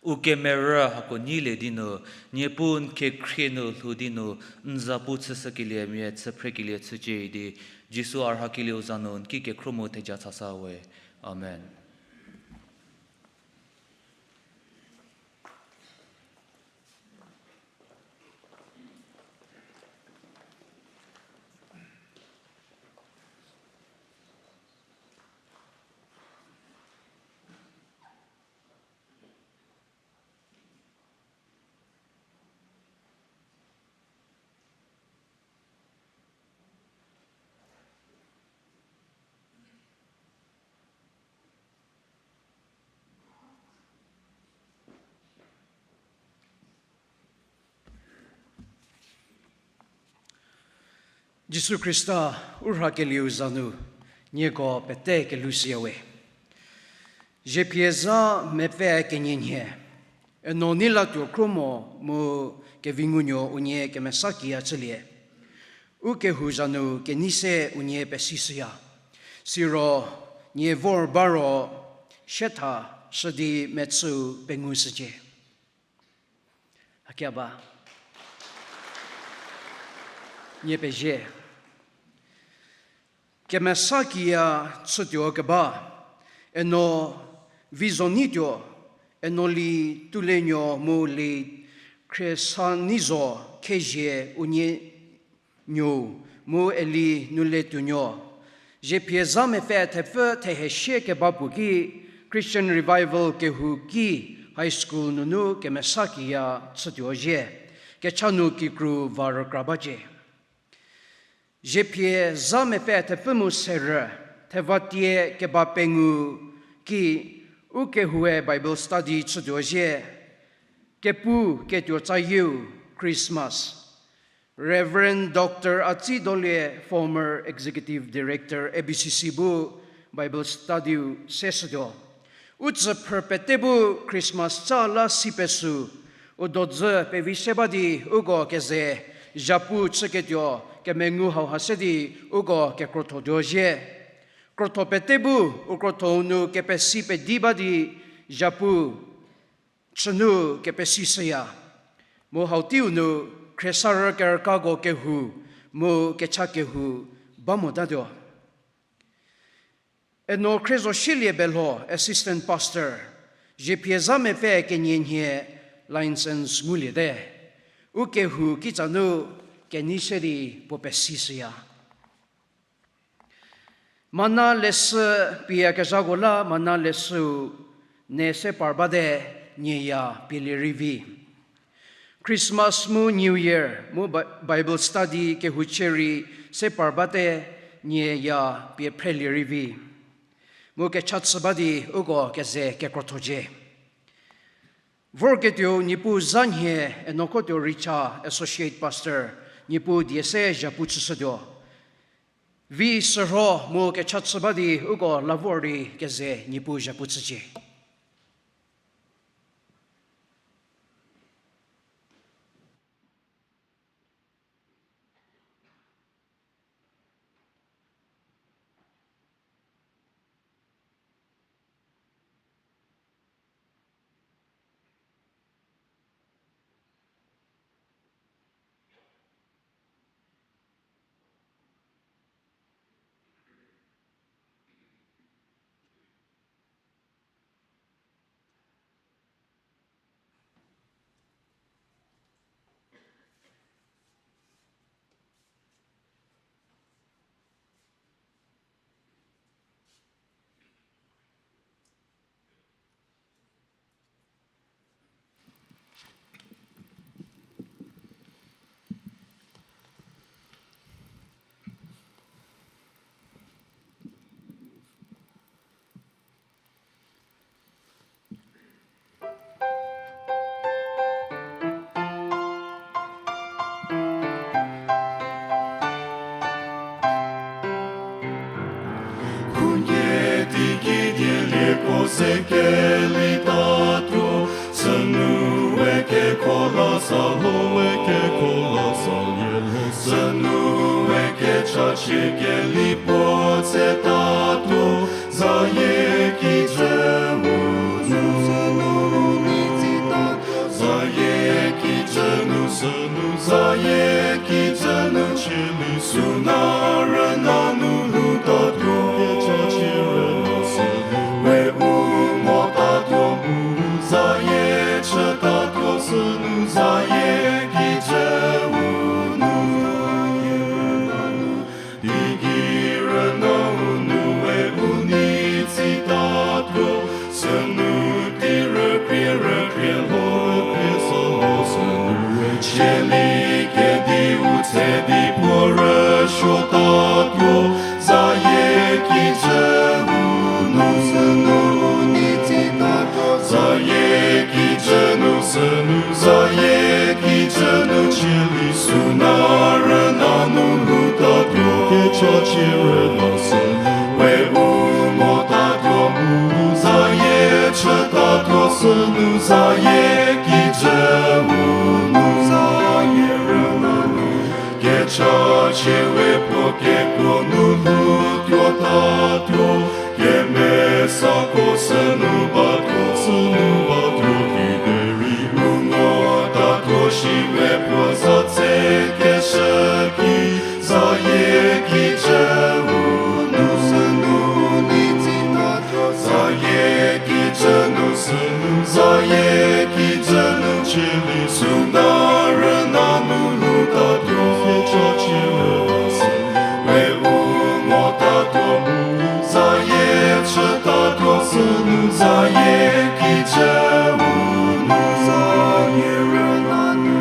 u kemerü hako nyilie di nu, Niepuu n kekhrie nu lhou di nu, n zapu chüshükelie mia chü phrekelie chücie di, Jisu a rhakelieu za nu n ki kekhro mu theja chasa we. Amen. Jisu Khrista u rhakelieu za nu, nieko pete kelushüya we. Ziepie zha mepfü kenie nhie, Eno Neilatuo Khromo mu Kevingunuo unie kemesa kiya chülie. Ukehou za nu kenei se unie pesishüya. Siro nie vor ba ro, sietha shü di mechüu pengushücie. Hakia ba. Nie pezie. Kemesa kiya chütuo keba, Eno Vizonituo, Eno Li Tulenuo mu Li Khriesanizo Khezie unie nuou, mu Eli Nuletuonuo. Ziepie zha mepfü thepfü thehe sie keba puo ki Christian Revival kehou ki High School nunu kemesa kiya chütuo zhie. Kecha nu kikru va rükra bacie. Ziepie zha mepfü thepfü mu serü, thevatie keba pengou ki ukehoue Bible study chütuo zhie. Kepu ketuo tsayieu Christmas. Reverend Doctor Atsi Dolie, former Executive Director, A B C C bu Bible study-u seshütuo. U tsüphrü pete bu Christmas ca la si pesü, u dodzü pevi se ba di uko keze zhapu chüketuo kemengu hauha se di uko kekrotho tuo zhie. Krotho pete bu u krotho-u nu kepesi pedi ba di zhapu chünu kepesishüya. Mu hau teiu nu khriesarü kerükako kehou mu kecha kehou ba motatuo. Eno Khriezoshielie Belho, Assistant Pastor, Ziepie zha mepfü kenie nhie license nguliete. Ukehou kitsa nu kenei se di puo pesishüya. Mana leshü pieyakezhako la mana leshüu ne se par bate, nieya pielie rei vi. Christmas mu New Year mu Bi-, Bible study kehouchie rei se par bate, nieya pie phrelie rei vi. Mu kecha chü ba di uko keze kekrothocie. Vorketuou Niepuu za nhie Eno Khotuo Richa, Associate Pastor, Niepuu die se zhapu chüshütuo. Vi sürho mu kecha chü ba di uko la vor di keze Niepuu zhapu chücie. Khunhie teiki dielieko ze kelitatuo, sünu we kekho la sa lo, we kekho la sa lie lo, sünu we kechachie keli puo tsetatuo, zayie kijü u nu, zayie kijü nu sünu, zayie kijü nu chili suna rüna nu lutatuo, we u motatuo mu, zayie chütatuo sünu, zayie kijü u nu. Teiki rüna u nu we u nei tsitatuo, sünu tei rükrie rükrie lo, rükrie sa lo sünu we cheli kediu tse di puo rüsuotatuo, zayie kijü u nu sünu, zayie kijü nu sünu, zayie kijü nu chili suna rüna nu luta Kecha chie rüna sünu we u motatuo mu, zayie chütatuo sünu zayie kijü u nu zayie rüna nu. Kecha chie we puo kekuo nu lhoutuotatuo, kemesako sünu batuo, sünu batuo ki derei u motatuo shi we puo za tse keshü ki, zayie kijü u nu sünu ni tsitatuo, zayie kijü nu sünu, zayie kijü nu chülie sünu rüna nu lhoutatuo, kecha chie rüna sünu we u motatuo mu, zayie chütatuo sünu zayie kijü u nu zayie rüna nu.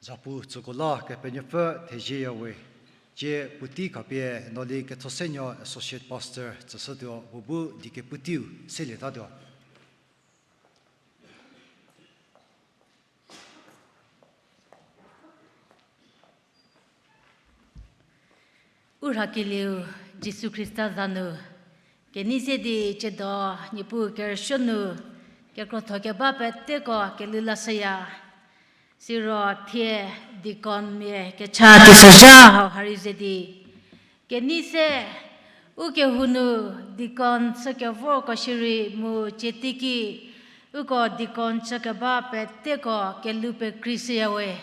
Zapu tsüko la Kepenuopfü thezieyawe. Tsie puotei khapie Noli Kethosenuo Associate Pastor tsüshütuo, puo bu die kepuoteiu selietatuo. U rhakelieu Jisu Khrista za nu, kenei se di tsiedo Niepuu kerüsuo nu kekrotho keba peteko kelhou lashüya. Siro thie deaconmia kecha teisozha hau ha rei ze di, kenei se u kehou nu deacon chükevorko shierei mu tsie teiki uko deacon chükeba peteko kelhou pekreishüyawe.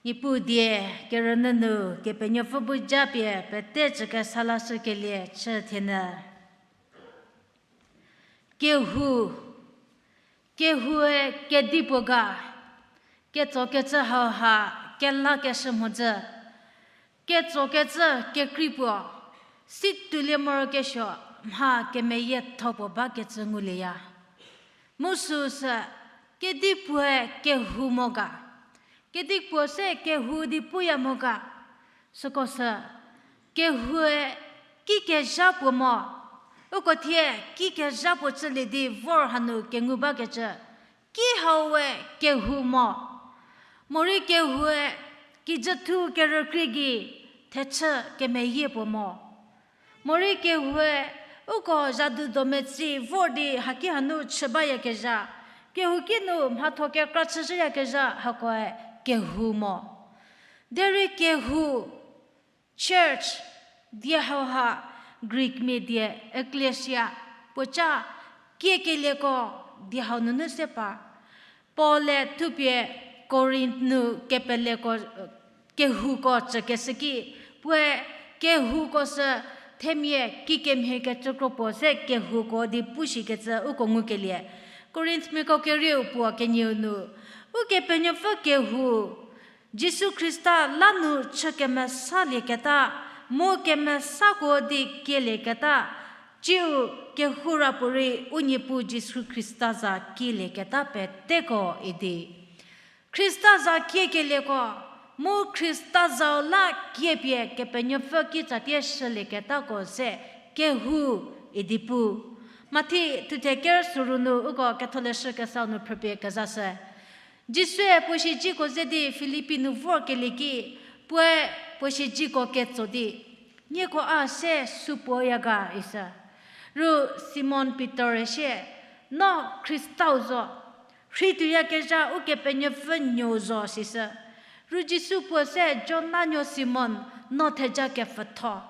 Niepuu die kerünyü nu Kepenuopfü bu japie pete chükesa lashükelie chü thienyü. Kehou, kehoue kedipuo ga, ketsokecü hauha kelakeshü mhodzü, ketsokecü kekrei puo, situlie morokesuo mha kemeyietho puo bakecü ngulieya. Mu süsü, kedipuoe kehou mo ga, kedipuo se kehou di puya mo ga, süko sü, kehoue kikezha puo mo, uko thie kikezha puo chülie di vor hanu kengu bakecü, ki haue kehou mo. Morei kehoue kijüthu kerükrie gei thechü kemeyie puo mo. Morei kehoue uko zhadu dometsi vor di haki hanu chü bayakezha, kehouki nu mhatho kekra chüzhüyakezha hakoe kehou mo. Derei kehou, church, die hauha Greekmia die ekklesia, puoca, kiekelieko die hau nunu se par. Paul-e thupie Korinth nu kepeleko, kehouko tsükeshü ki, puoe kehouko sü themia kikemhie kecükro puo se kehouko di pushikecü uko ngukelie. Korinthmiako kerieu puo kenieu nu, Ukepenuopfü kehou, Jisu Khrista la nu chü kemesalieketa, mu kemesako di kielieketa, tsiu kehoura puorei u Niepuu Jisu Khrista za kielieketa peteko idi. Khrista za kiekelieko, mu Khrista zau la kiepie Kepenuopfü kitsatie shülieketako ze kehou idi pu. Mathi thuthe ker süru nu uko ketholeshü kesau nu phrüpie kezashü. Jisue puo siedziko ze di Filipi nu vorkelie ki, puoe puo siedziko ketso di, Nieko a se supuoya ga? Isü. Ru Simon Pitor-e sie, No Khristau zo, rhei tuoyakezha Ukepenuopfü Nuou zo, sisü. Ru Jisu puo se, Jona nuo Simon, no theja kepfütho.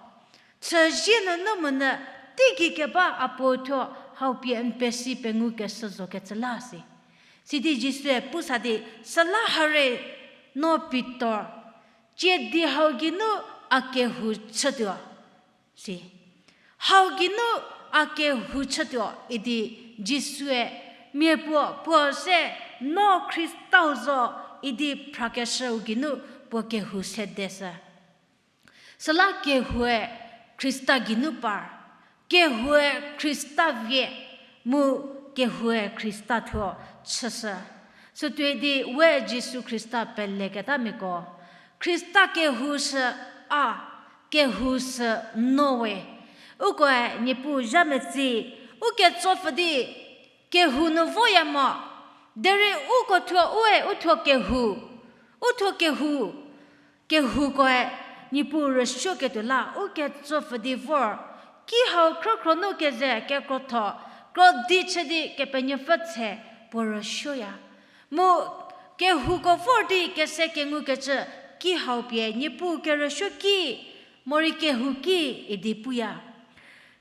Chüzie nunu monyü teigei keba a Puo thuo hau pie n pesi pengukeshü zokecü la si. Sidi Jisue pusa di, Süla hare, no Pitor, tsiedi hau geinu a kehou chütuo, si. Hau geinu a kehou chütuo idi Jisue mia puo puo se, No Khristau zo idi phrakeshüu geinu puo kehou sedeshü. Süla kehoue Khrista geinu par, kehoue Khrista vie, mu kehoue Khrista thuo chüshü. Sütuoi di we Jisu Khrista peleketamiako, Khrista kehou shü a, kehou sü no we. Ukoe Niepuu zha metsi, u ketsopfü di kehou nu voya mo. Derei uko thuo u-e, u thuo kehou, u thuo kehou, kehoukoe Niepuu rüsuoketuo la u ketsopfü di vor. Ki hau khrükhro nu keze kekrotho, krodi chü di Kepenuopfü tshe puo rüsuoya. Mu kehouko vor di kese kengukecü ki hau pie Niepuu kerüsuo ki, morei kehou ki idi puya.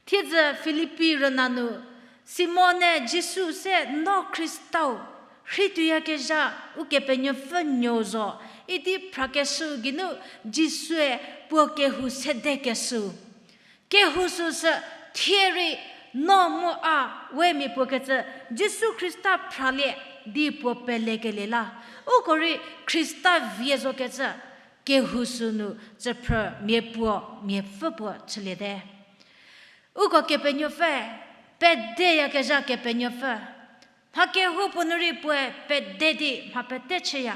Thiedzü Filipi rüna nu, Simon-e Jisu se no Khristau, rhei tuoyakezha Ukepenuopfü nuou zo, idi phrakeshüu geinu Jisue puo kehou sedekeshüu. Kehou süsü thie rei no mu a we mia puo kecü Jisu Khrista phralie di puo pelekelie la. Uko rei Khrista vie zokecü kehou sünu tsüphrü mia puo, miapfü puo chüliete. Uko Kepenuopfü, pedeyakezha Kepenuopfü. Mha kehoupuo nu rei puoe pede di mha pete chüya.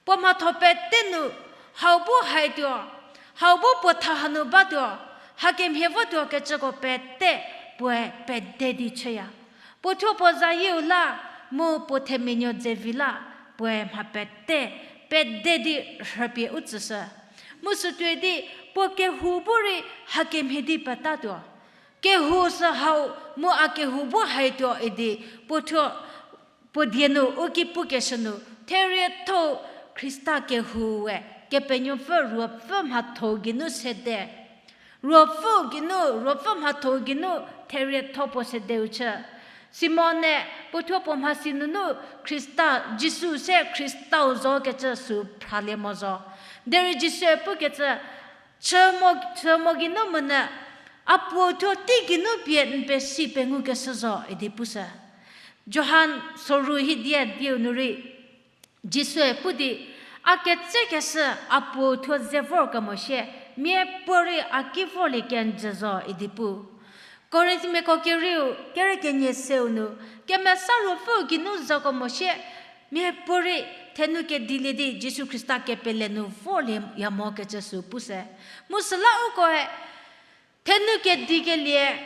Puo mhatho pete nu, hau bu haituo, hau bu puo tha hanu batuo, hakemhie votuo kecüko pete puoe pede di chüya. Puo thuo puo zayieu la, mu puo themia nuo dzevi la, puoe mha pete, pede di rhüpie u tsüshü. Mu sütuoi di puo kehou bu rei hakemhie di petatuo. Kehou sü hau mu a kehou bu haituo idi puo thuo puo die nu u ki pukeshü nu, therietho Khrista kehoue Kepenuopfü Ruopfü mhatho geinu sede. Ruopfü geinu, Ruopfü mhatho geinu therietho puo sedeu chü. Simon-e puo thuo puo mhasi nunu Khrista, Jisu se Khristau zo kecü sü phralie mo zo. Derei Jisue pukecü, chü mo, chü mo geinu monyü, a Puo thuo tei geinu pie n pesi pengukeshü zo idi pushü. Johan soru hiedia dieu nu rei, Jisue pu di, a ketsekeshü a Puo thuo ze vorkemo sie, miapuorei a ki vorlie kenjü zo idi pu. Korinthmiako kerieu, kere kenie seu nu, Kemesa Ruopfüu geinu zako mo sie, miapuorei thenu kedilie di Jisu Khrista kepele nu vorlieya mo kecü sü pushü. Mu süla ukoe, thenu kedikelie,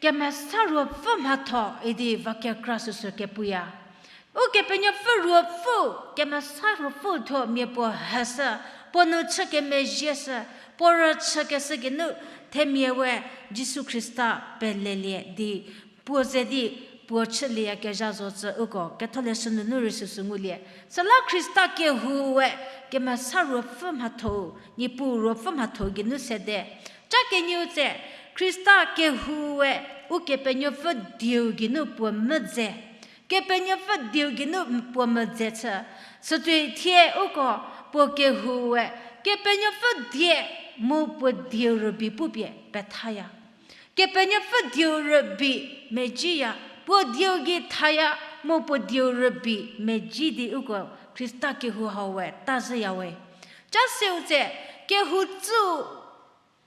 Kemesa Ruopfü mhatho idi va kekra süsü kepuya. Ukepenuopfü Ruopfü, Kemesa Ruopfü thuo mia puo heshü, puo nu chü kemezhieshü, puo rüchükeshü geinu themia we Jisu Khrista pelelie di, puo ze di puo chülieyakezha zocü uko Ketholeshü nunu rei süsü ngulie. Süla Khrista kehoue Kemesa Ruopfü mhatho, Niepuu Ruopfü mhatho geinu sede. Ca kenieu tse, Khrista kehoue Ukepenuopfü dieu geinu puo medze. Kepenuopfü dieu geinu puo medze chü. Sütuoi thie uko puo kehoue Kepenuopfü die mu puo dieu rübei pupie pethaya. Kepenuopfü dieu rübei mejiya, puo dieu gei thaya mu puo dieu rübei meji di uko Khrista kehou hau we tazhüya we. Ca seu tse, kehou tsüu,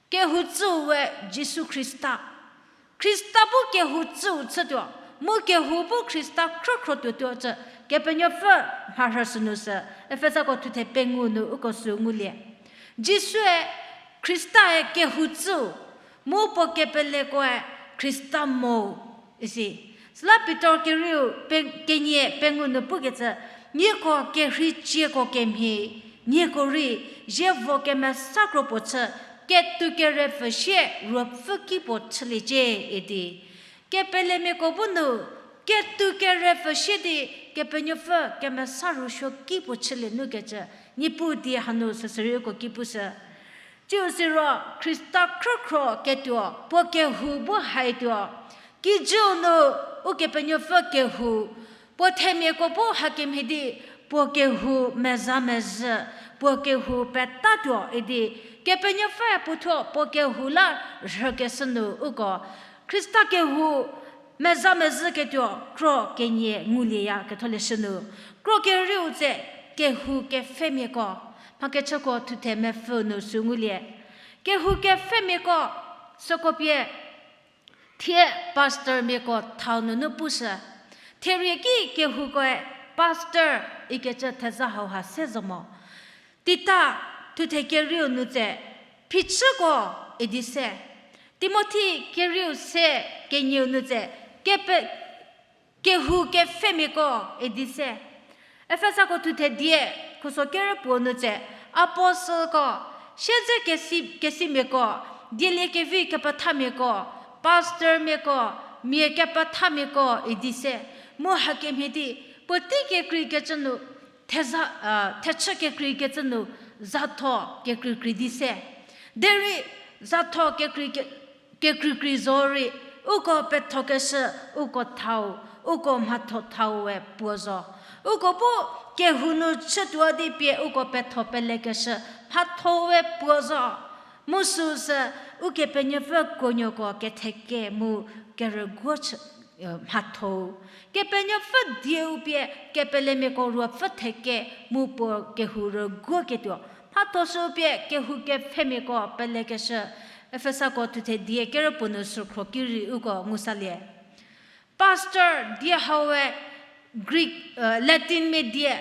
kehou tsüu we Jisu Khrista. Khrista bu kehou tsüu chütuo, mu kehou bu Khrista khrükhro tuotuo cü Kepenuopfü mharhü sünu sü, Efesako thuthe pengou nu uko sü ngulie. Jisue Khrista-e kehou tsüu, mu puo kepelekoe Khrista mo, isi. Süla Pitor kerieu pe-, kenie pengou nu pukecü, nieko kerhei cieko kemhie, nieko rei, zievo kemesa kro puo chü, ketou kerepfü sie Ruopfü ki puo chüliecie idi. Kepelemiako bu nu, ketou kerepfü sie di Kepenuopfü kemesa rüsuo ki puo chülie nu kecü, Niepuu die hanu süsürei uko ki pushü. Tsiu siro Khrista khrükhro ketuo, puo kehou bu haituo. Kijüu nu Ukepenuopfü kehou, puo themiako bu hakemhie di, puo kehou meza mezhü, puo kehou petatuo idi, Kepenuopfü puo thuo puo kehou la rhükeshü nu uko. Khrista kehou meza mezhü ketuo kro kenie ngulieya Ketholeshü nu. Kro kerieu tse kehou kepfhemiako. Mhakechüko thuthe mepfü nu sü ngulie. Kehou kepfhemiako, süko pie thie pastormiako thau nunu pushü. Therie ki kehoukoe pastor ikecü theza hauha se zo mo. Tita thuthe kerieu nu tse, phichüko idi se. Timothi kerieu se kenieu nu tse, kepe, kehou kepfhemiako idi se. Efesako thuthe die, khuso kerü puo nu tse, apostleko, siedze kesi, kesimiako, dieliekevi kepethamiako, pastormiako, mia kepethamiako idi se. Mu hakemhie di, puotei kekreikecü nu, theza, thechü kekreikecü nu, zatho kekreikrei di se. Derei zatho kekrei, kekreikrei zorei, uko pethokeshü, uko thau, uko mhatho thau we puo zo. Uko bu kehou nu chütuo di pie uko petho pelekeshü, mhatho we puo zo. Mu süsü, Ukepenuopfü kuonuoko ketheke mu kerüguo chü, mhatho-u. Kepenuopfü dieu pie kepelemiako ruopfü theke mu puo kehou rüguoketuo. Mhatho sü pie kehou kepfhemiako pelekeshü. Efesako thuthe die kerü puo nu sükhro ki rei uko ngusalie. Pastor die hau we Greek, Latin mia die,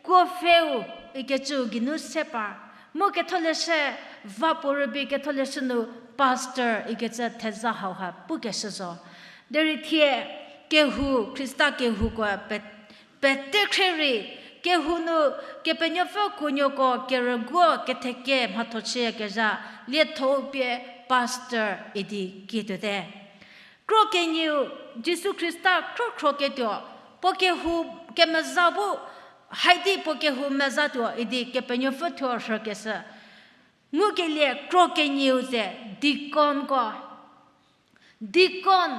kuo pfheu ikecüu geinu se par. Mu ketholeshü, va puo rübei ketholeshü nu pastor ikecü theza hauha pukeshü zo. Derei thie kehou, Khrista kehouko pe, pete khre rei, kehou nu Kepenuopfü kuonuoko kerüguo ketheke mhatho chüyakezha, lietho-u pie pastor idi kietuote. Kro kenieu, Jisu Khrista khrükhroketuo, puo kehou kemeza bu, haidi puo kehou mezatuo idi Kepenuopfü thuo rhükeshü. Ngukelie kro kenieu ze deaconko. Deacon,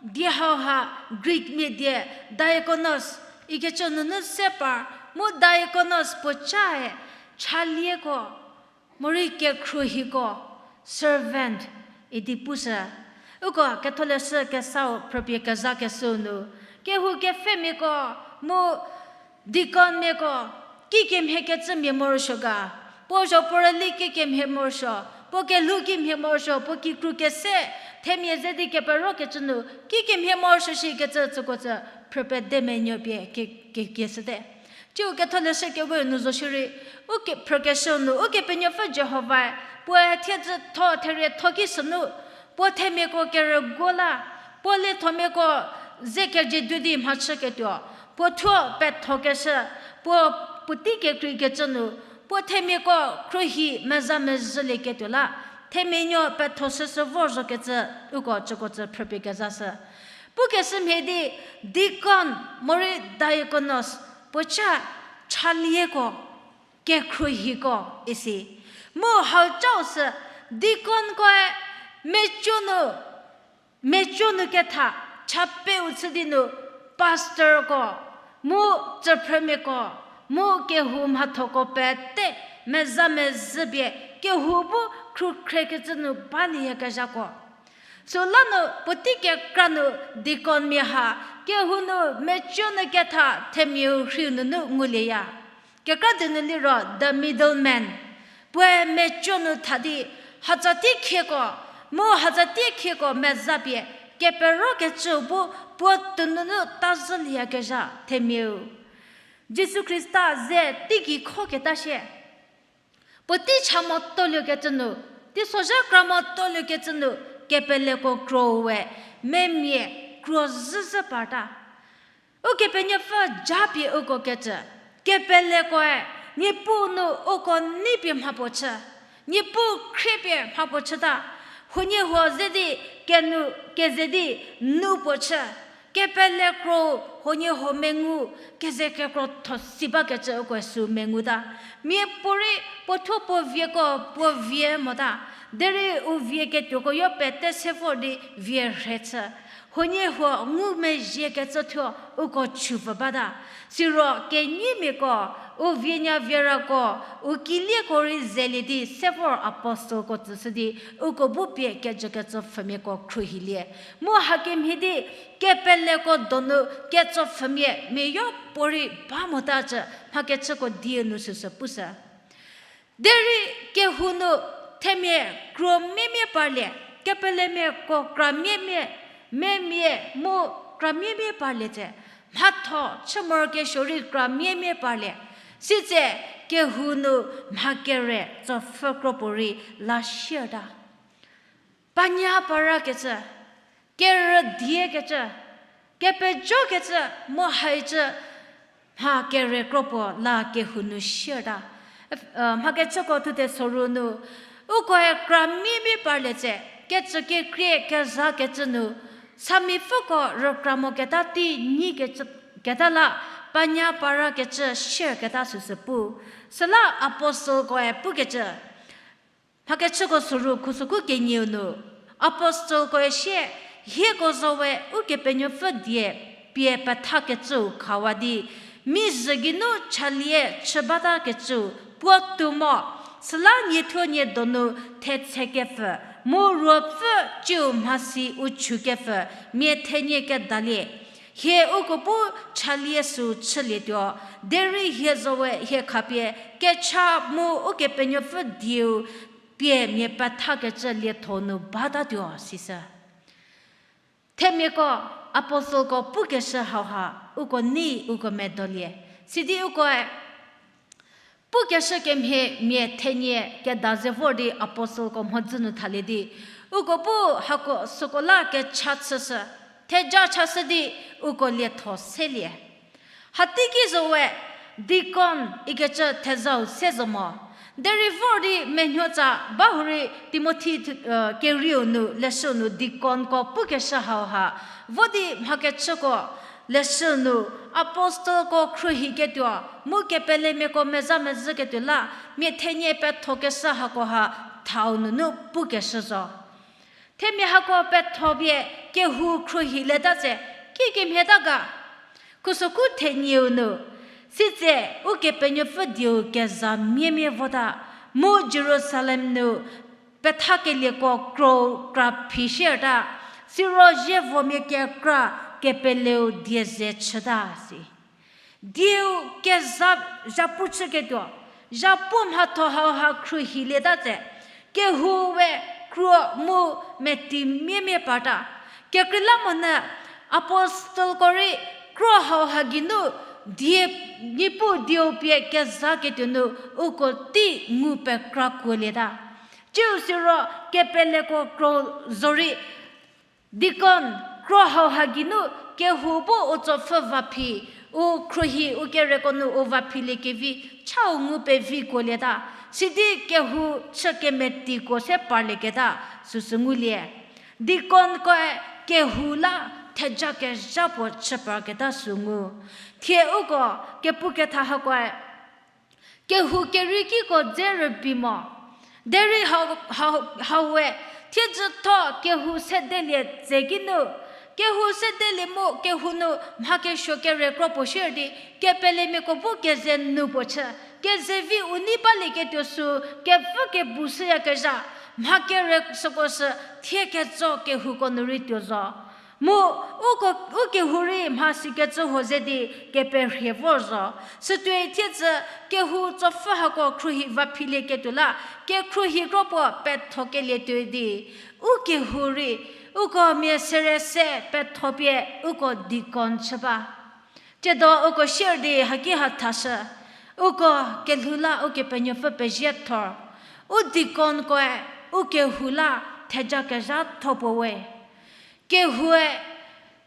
die hauha Greek mia die diakonos ikecü nunu se par, mu diakonos puo cae chalieko, morei kekhruohiko, servant idi pushü. Uko ketholeshü kesau phrüpie kezakeshüu nu, kehou kepfhemiako, mu deaconmiako, kikemhie kecümia morosuo ga, puo zho puo rüli kikemhie morosuo, puo kelhou kimhie morosuo, puo kikru kese, themia ze di keperokecü nu, kikemhie morosuo shikecü tsüko tsü phrüpie de menuo pie ke, ke, keshüte. Tsiu ketholeshü kewe nu zo shierei, uke, phrükeshüu nu, Ukepenuopfü Jihovae, puoe thiedzü tho therietho ki sünu, puo themiako kerüguo la, puo liethomiako ze kejedu di mhachüketuo, puo thuo pethokeshü, puo puotei kekreikecü nu, puo themiako khruohi meza mezhülieketuo la, themia nuo petho shüshü vor zokecü, uko tsüko tsü phrüpie kezashü. Pukeshü mhie di deacon morei diakonos puo cha chalieko, kekhruohiko isi. Mu hau cau sü deaconkoe meco nu, meco nu ketha, chapeu chü di nu pastorko, mu tsüphrümiako, mu kehou mhathoko pete meza mezhü pie kehou bu khrukhrekecü nu balieyakezhako. Süla nu puotei kekra nu deaconmia ha, kehou nu meco nu ketha themiau rhiu nunu ngulieya. Kekra dinu liro the middleman. Puoe meco nu tha di, hatsa tie khieko, mu hatsa tie khieko meza pie, keperokecüu bu puo toununu tazhülieyakezha themiau. Jisu Khrista ze teigei khoketa shie. Puotei cha motoliekecü nu, teisozha kra motoliekecü nu, kepeleko kro we, memia kro zhüzhü parta. Ukepenuopfü japie uko kecü, kepelekoe, Niepuu nu uko neipie mhapuo chü, Niepuu khriepie mhapuo chüta, huoniehuo ze di kenu keze di nu puo chü, kepele kro huoniehuo mengu keze kekro thosi bakecü uko süu menguta. Miapuorei puo thuo puo vieko puo vie mota. Derei u vie ketuoko yo pete se vor di vie rhe chü. Huoniehuo ngumezhiekecü thuo uko chupfü bata. Siro kenyimiako, u vie nya vierako, u kilieko rei zelie di se vor apostleko tsüshü di, uko bu pie kejükecü pfhümiako khruohilie. Mu hakemhie di, kepeleko donu ketsopfhümia mia yopuorei ba mota cü mhakechüko dieu nu süsü pushü. Derei kehou nu themia kro miemie parlie, kepelemiako kra miemie, memia mu kra miemie parlie tse, mhatho chü morokesuo rei kra miemie parlie, Sitse kehou nu mha kere tsopfhü kropuo rei la sierta. Panya parakecü, kerüdiekecü, kepejokecü, mu haicü mha kere kropuo la kehou nu sierta. Mhakechüko thuthe soru nu, ukoe kra mimia parlie tse, kecü kekrie kezakecü nu, samipfüko rükra moketa tei nyi keta la, panya parakecü sierketa süsü pu. Süla apostelkoe pukecü, mhakechüko soru khusokhu kenieu nu, apostelkoe sie, hieko zo we Ukepenuopfü die pie pethakecüu khawa di, mi zhü geinu chalie chü batakecüu puo tuo mo, süla niethuo nie donu thetse kepfü, mu ruopfü ciu mhasi u chükepfü, mia thenie kedalie. Hie uko bu chalie süu chülietuo, derei hie zo we hie khapie kecha mu Ukepenuopfü dieu pie mia pethakecü lietho nu batatuo, sisü. Themiako, apostelko pukeshü hauha, uko nei uko medolie. Sidi ukoe pukeshü kemhie mia thenie keda ze vor di apostelko mhodzü nu thalie di, uko bu hako süko la kecha chüshü, theja chashü di uko lietho selie. Hateiki zo we deacon ikecü thezau se zo mo. Derei vor di menuotsa bahurei Timothi, kerieu nu leshüu nu deaconko pukeshü hauha, vo di mhakechüko leshüu nu apostelko khruohiketuo, mu kepelemiako meza mezhüketuo la, mia thenie pethokeshü hakoha thau nunu pukeshü zo. Themia hako pethopie kehou khruohilieta tse, kikemhieta ga? Khusokhu thenieu nu, sitse Ukepenuopfü dieu keza miemia vota, mu Jerusalem nu pethakelieko krou kra phi shierta, siro zievomia kekra kepeleu die ze chüta si. Dieu keza zhapu chüketuo, zhapu mhatho hauha khruohilieta tse, kehou we kro mu meti miemia parta. Kekreilamonyü apostelko rei kro hauha geinu die, Niepuu dieu pie kezaketuo nu uko tei ngu pekra kuolieta. Ciu siro kepeleko kro zorei, deacon kro hauha geinu kehou bu u tsopfü vaphi, u khruohi u kereko nu u vaphiliekevi chau ngu pevi kuolieta, sidi kehou chü kemetiko se parlieketa süsü ngulie. Deaconkoe kehou la theja kezha puo chü parketa sü ngu. Thie uko kepuketha hakoe kehou keriekiko dze rübei mo. Derei hau, hau, hau we thiedzütho kehou sedelie tse kinu, kehou sedelie mu kehou nu mha kesuo kere kro puo shier di, kepelemiako bu keze nu puo chü, kezevi u nei balieketuo sü kepfü kebu shüyakezha, mha kere süko sü thie ketso kehouko nu rei tuo zo. Mu uko, u kehou rei mha sikecü huo ze di keperhie vor zo. Sütuoi thiedzü kehou tsopfü hako khruohi vaphilieketuo la, kekhruohi kro puo pethokelie tuoi di, u kehou rei, uko mia sere se pethopie uko deacon chü ba. Tsiedo uko shier di haki ha thashü, uko kelhou la Ukepenuopfü pezie thor. U deaconkoe u kehou la theja kezhatho puo we. Kehoue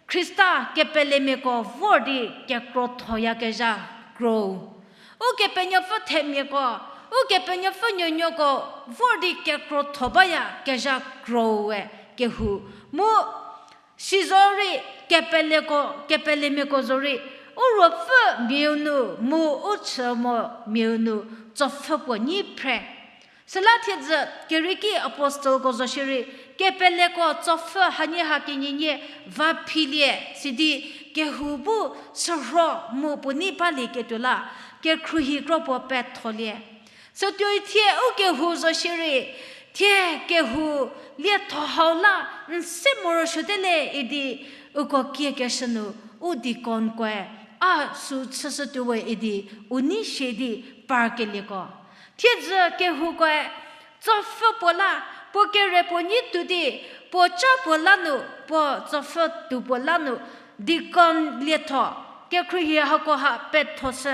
Khrista kepelemiako vor di kekrothoyakezha kro. Ukepenuopfü themiako, Ukepenuopfü nuonuoko vor di kekrotho bayakezha kro we kehou. Mu sizorei kepeleko, kepelemiako zorei, u ruopfü miau nu mu u chü mo miau nu tsopfü puo nyi phre. Süla thiedzü kerieki apostelko zo shierei, kepeleko tsopfü hanie ha kenienie vaphilie sidi kehou bu sürho mu puo nei balieketuo la, kekhruohi kro puo petholie. Sütuoi thie u kehou zo shierei, thie kehou lietho hau la n se morosuote le idi uko kiekeshü nu u deaconkoe a sü chüshütuo we idi u nei sie di parkelieko. Thiedzü kehoukoe tsopfü puo la, puo kere puo nyi tuo di, puo ca puo la nu, puo tsopfü tuo puo la nu, deacon lietho, kekhruohi hako ha pethoshü,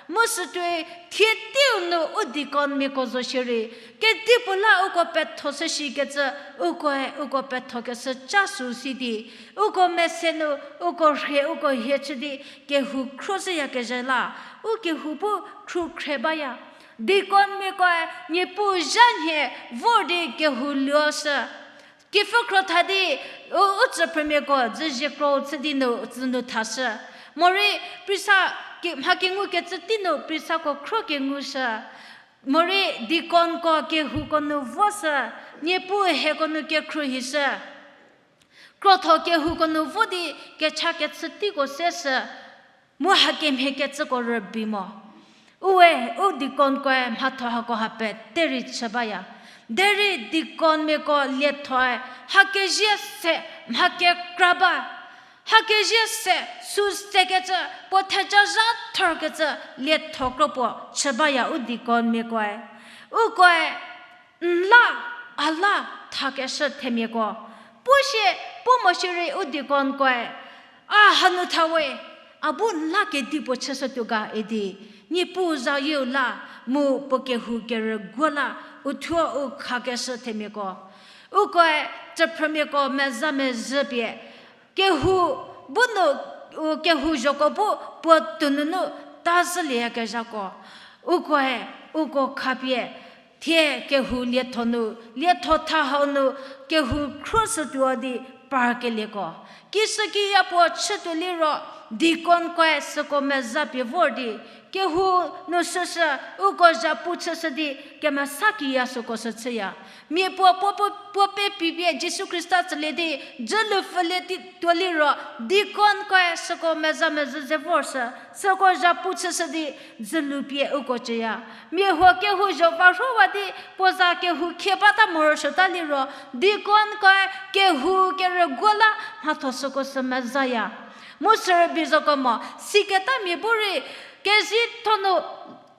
Mu sütuoi thie teiu nu u deaconmiako zo shierei, kedipuo la uko petho shü shikecü, ukoe uko pethokeshü ca sü si di, uko mese nu, uko rhie uko hie chü di, kehou khro zhüyakezha la, u kehou bu khrukhre baya. Deaconmiakoe Niepuu zha nhie vor di kehou luoshü. Kepfü kro tha di, u, u tsüphrümiako dzüzie kro chü di nu, dzü nu thashü. Morei, prisa, ki, mha kengukecü tei nu prisako khro kengushü. Morei, deaconko kehouko nu voshü, Niepuu hieko nu kekhruohishü. Krotho kehouko nu vo di kecha kechü teiko seshü, mu hakemhie kecüko rübei mo. Ue, u deaconkoe mhatho hako ha pete rei chü baya. Derei deaconmiako liethoe, hakezie se mha kekra ba. Hakezie se sü sekecü, puo theja zha thorkecü lietho kro puo chü baya u deaconmiakoe. Ukoe, n la, a la, thakeshü themiako. Puo sie, puo mo shierei u deaconkoe, a hanu tha we, a bu n la kedipuo chüshütuo ga idi, Niepuu zayieu la, mu puo kehou kerüguo la, uthuo u khakeshü themiako. Ukoe, tsüphrümiako meza mezhü pie, kehou bu nu, u kehou zhoko bu puo toununu ta zhülieyakezhako. Ukoe, uko khapie, thie kehou lietho nu, lietho tha hau nu, kehou khruoshütuo di parkelieko. Kishükiya puo chütuo liro, deaconkoe süko meza pie vor di, kehou nu shüshü, uko zhapu chüshü di, kemesa kiya süko sü chüya. Mia puo, puo, puo, puo pepipie Jisu Khrista tsülie di, dzülu pfülie di tuo liro, deaconkoe süko meza mezhü ze vorshü, süko zhapu chüshü di, dzülu pie uko cüya. Mia huo kehou zho va rhowa di, puo za kehou khie bata morosuota liro, deaconkoe kehou kerüguo la mhatho süko sü mezaya. Mu sürübei zoko mo, siketamia bu rei, kezei thonu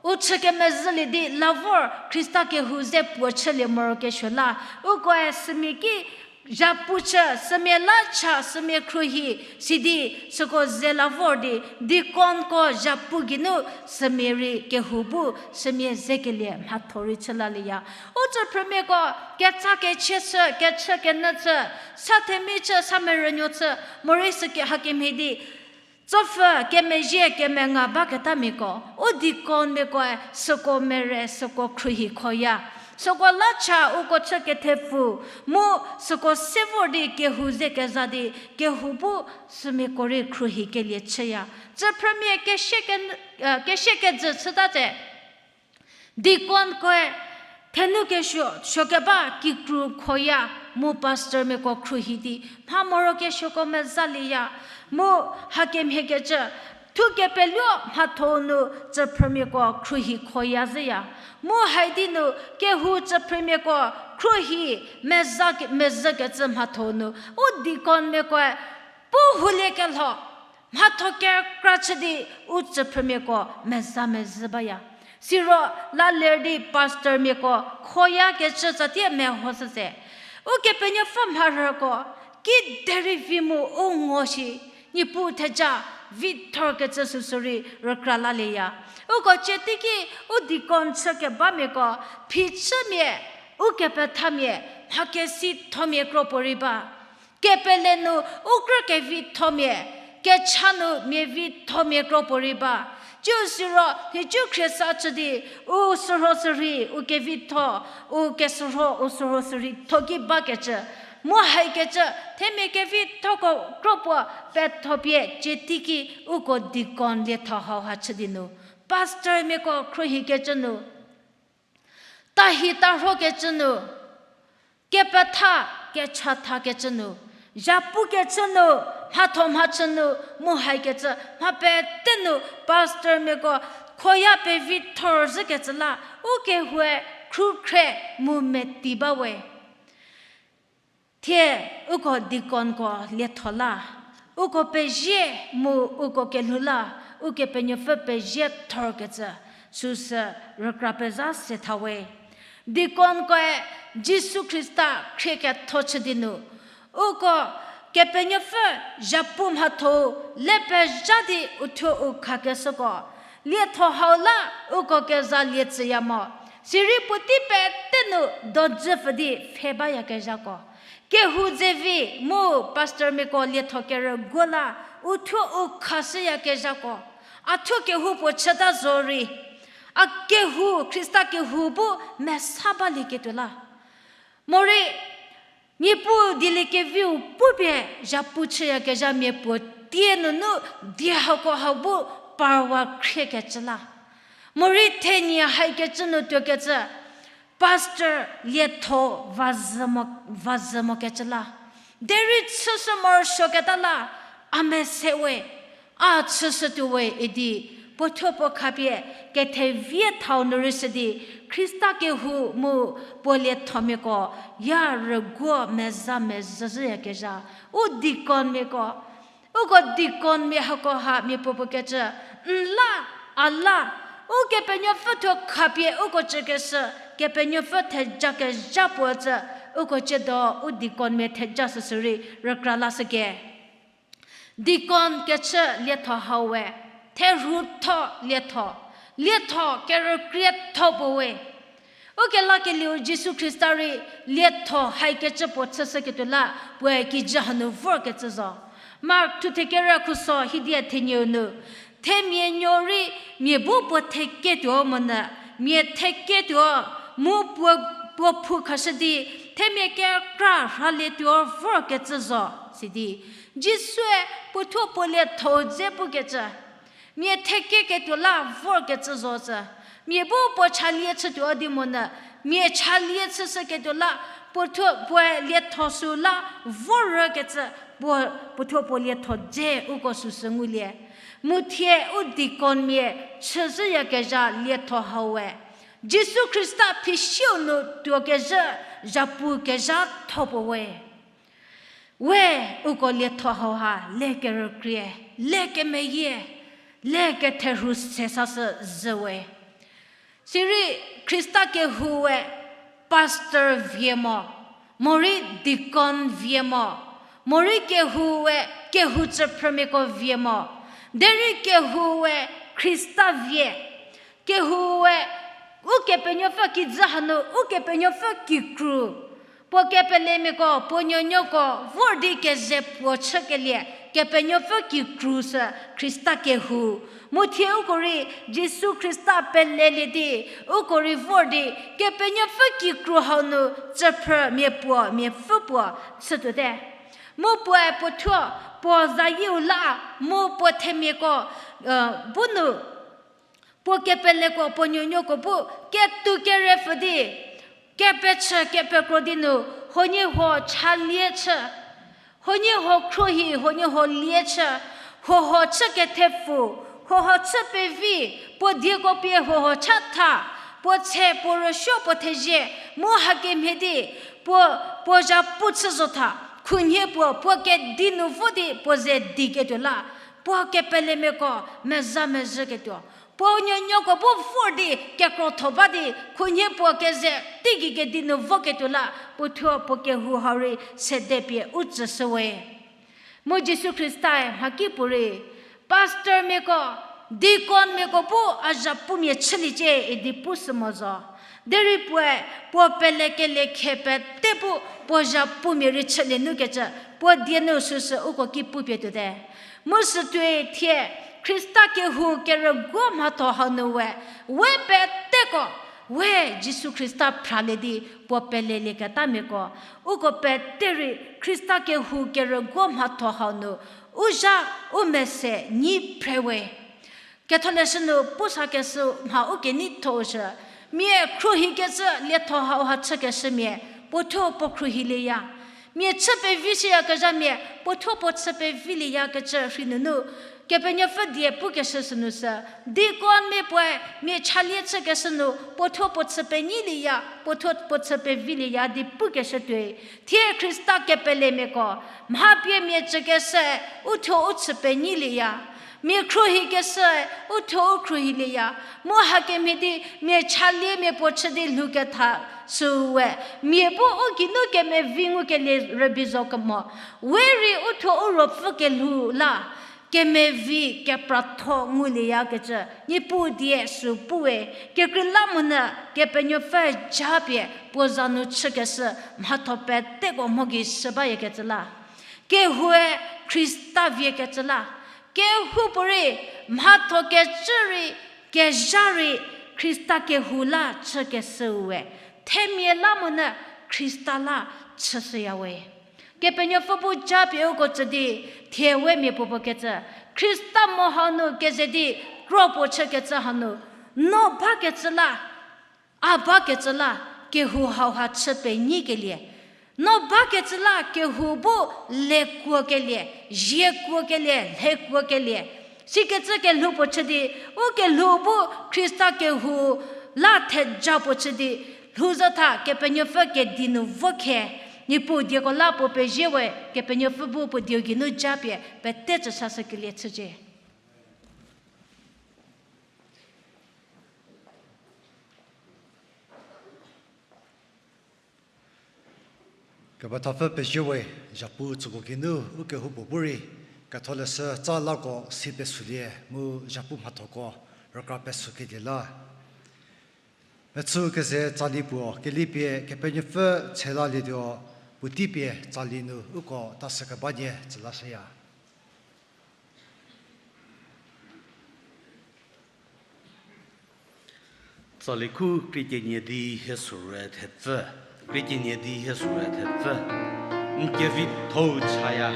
u chü kemezhülie di la vor Khrista kehou ze puo chülie morokesuo la, ukoe sümia ki zhapu chü, sümia la cha, sümia khruohi, sidi süko ze la vor di, deaconko zhapu geinu sümia rei kehou bu sümia zekelie mhatho rei chü lalieya. U tsüphrümiako ketsa kechie chü, kechü kenyü chü, sa themia chü, sa merünuo chü, morei süke hakemhie di, tsopfü kemezhie kemenga baketamiako, u deaconmiakoe süko mere süko khruohi khoya. Süko la cha uko chü kethepfu, mu süko se vor di kehou ze keza di, kehou bu sümiako rei khruohikelie chüya. Tsüphrümia kesie ke, eh, kesie kejü chüta tse. Deaconkoe thenu kesuo, suo keba kikru khoya mu pastormiako khruohi di, mha morokesuoko mezalieya, mu hakemhie kecü, thu kepeluo mhatho nu tsüphrümiako khruohi khoya zhüya. Mu haidi nu kehou tsüphrümiako khruohi meza ke-, mezhükecü mhatho nu, u deaconmiakoe pu hulie kelho, mhatho kekra chü di u tsüphrümiako meza mezhü baya. Siro la ler di pastormiako khoyakecü tsatie mehoshü se. Ukepenuopfü mharhüko, kiderei vi mu u ngo shi, Niepuu theja vithorkecü süsü rei rükra lalieya. Uko cie teiki u deacon chü kebamiako, phichümia, ukepethamia, mhakesithomia kro puorei ba. Kepele nu u krü kevithomia, kecha nu mia vithomia kro puorei ba. Ciu siro, nhicu khriesa chü di, u sürho sürhei, u kevitho, u kesürho, u sürho sürhei tho ki bakecü. Mu haikecü, themia kevithoko kro puo pethopie cie teiki uko deacon lietho hauha chü di nu, pastormiako khruohikecü nu, tahi tarhokecü nu, kepetha kechathakecü nu, zhapukecü nu, mhatho mhachü nu, mu haikecü mha pete nu, pastormiako khoya pevithor zhükecü la, u kehoue khrukhre mu meti ba we. Thie uko deaconko lietho la, uko pezie mu uko kelhou la, Ukepenuopfü pezie thorkecü, süsü rükra pezha se tha we. Deaconkoe Jisu Khrista khrie ketho chü di nu, uko Kepenuopfü zhapu mhatho-u le pezha di uthuo u khakeshüko, Lietho hau la uko kezalie tsüya mo. Sirei puotei pete nu dojü pfü di pfhe bayakezhako, kehou dze vi mu pastormiako lietho kerüguo la uthuo u khashüyakezhako, a thuo kehoupuo chüta zorei, a kehou, Khrista kehou bu mesa balieketuo la. Morei, Niepuu dieliekeviu pupie zhapu chüyakezhamia puo tie nunu die hako hau bu parwa khriekecü la. Morei thenie haikecü nu tuokecü, pastor lietho vazü mo, vazü mokecü la. Derei chüshü morosuoketa la, a mese we, a chüshütuo we idi, puothuo puo khapie, kethevie thau nu rei shü di, Khrista kehou mu puo liethomiako, ya rüguo meza mezhüzhüyakezha, u deaconmiako, uko deaconmia hako ha mia puo puo kecü, n la, a la, Ukepenuopfü thuo khapie uko cükeshü, Kepenuopfü thejakezha puo tsü, uko ciedo u deaconmia theja süsü rei rükra lashüke. Deacon kechü lietho hau we, therhutho lietho, lietho kerükrietho puo we. Ukelakelieu Jisu Khrista rei lietho haikecü puo chüshüketuo la puoe kijü hanu vorkecü zo. Mark thuthe kere khuso hidie thenieu nu, themia nuo rei mia bu puo theketuo monyü, mia theketuo mu puo, puo phu khashü di, themia kekra rhalietuo vorkecü zo, sidi. Jisue puothuo puo lietho dze pukecü, mia thekeketuo la vorkecü zo tsü. Mia bu puo chalie chütuo di monyü, mia chalie chüshüketuo la, puothuo puoe lietho sü la vorkecü, puo, puothuo puo lietho dze uko süsü ngulie. Mu thie u deaconmia chüzhüyakezha lietho hau we, Jisu Khrista phisiu nu tuokezhü, zhapu kezhatho puo we. We uko lietho hau ha le kerükrie, le kemeyie, le ketherhu se sashü zhü we. Sirei Khrista kehoue pastor vie mo, morei deacon vie mo, morei kehoue kehou tsüphrümiako vie mo, derei kehoue Khrista vie. Kehoue Ukepenuopfü kijü hanu, Ukepenuopfü kikru. Puo kepelemiako, puo nuonuoko vor di keze puo chükelie, Kepenuopfü kikru sü Khrista kehou. Mu thie uko rei Jisu Khrista pelelie di, uko rei vor di, Kepenuopfü kikru hau nu tsüphrü mia puo, mia pfü puo chütuote. Mu puoe puothuo, puo zayieu la, mu puo themiako, bu nu, puo kepeleko puo nuonuoko bu ketou kerepfü di, kepechü kepekro di nu, huoniehuo chalie chü, huoniehuo khruohi, huoniehuo lie chü, huohuo chü kethepfu, huohuo chü pevi, puo dieko pie huohuo chatha, puo tse puo rüsuo puo thezie, mu hakemhie di, puo, puo zhapu chü zotha, khunhie puo, puo kedi nu vo di puo ze diketuo la, puo kepelemiako meza mezhüketuo. Puo nuonuoko bu vor di kekrotho ba di, khunhie puo keze teigei kedi nu voketuo la, puothuo puo kehou hau rei sede pie u tsüshü we. Mu Jisu Khristae mhakipuorei, pastormiako, deaconmiako bu a zhapumia chüliecie idi pushü mo zo. Derei puoe, puo pelekelie khe pete bu puo zhapumia rei chülie nukecü, puo die nu süsü uko ki pupie tuote. Mu sütuoi thie, Khrista kehou kerüguo mhatho hau nu we, we peteko, we Jisu Khrista phralie di puo pelelieketamiako, uko pete rei Khrista kehou kerüguo mhatho hau nu, u zha, u mese nyi phre we. Ketholeshü nu pusakeshü mha u keneitho shü, mia khruohikecü lietho hau ha chükeshümia, puothuo puo khruohilieya. Mia chü pevi shüyakezhamia, puothuo puo chü pevilieyakecü rhei nunu, Kepenuopfü die pukeshü sünu sü, deaconmia puoe mia chalie chükeshü nu, puothuo puo chü penyilieya, puothuo puo chü pevilieya di pukeshü tuoi. Thie Khrista kepelemiako, mha pie mia tsükeshüe, uthuo u chü penyilieya. Mia khruohikeshüe, uthuo u khruohilieya. Mu hakemhie di mia chalie mia puo chü di lhouketha süwe, mia bu u geinu kemevi ngukelie rübei zo kemo. We rei uthuo u ruopfü kelhou la, kemevi kepratho ngulieyakecü, Niepuu die sü puwe, kekreilamonyü Kepenuopfü japie puo za nu chükeshü mhatho peteko mho gei shü bayakecü la. Kehoue Khrista viekecü la. Kehoupuorei mhatho kecü rei, kezha rei, Khrista kehou la chükeshüu we. Themia lamonyü Khrista la chüshüya we. Kepenuopfü bu japie uko tsü di, thie we mia puo puo kecü, Khrista mo hau nu keze di kro puo chükecü hanu, no bakecü la, a bakecü la, kehou hauha chü penyikelie. No bakecü la kehou bu lekuokelie, ziekuokelie, lhekuokelie. Sikecü kelhou puo chü di, u kelhou bu Khrista kehou la theja puo chü di, lhou zotha Kepenuopfü kedi nu vo khe, Niepuu dieko la puo pezie we, Kepenuopfü bu puo dieu geinu japie pete tsüsashükelie chücie. Kepethapfü pezie we, zhapu tsüko geinu ukehoupuo bu rei, ketholeshü tsa lako si pesülie mu zhapu mhathoko rükra pesükelie la. Mechü keze tsali puo kelipie Kepenuopfü tshelalietuo, puotei pie tsali nu uko tasü kebanie tsülashüya. Tsali khu krie kenie di hie sorü thepfü, krie kenie di hie sorü thepfü, n kevitho-u chaya.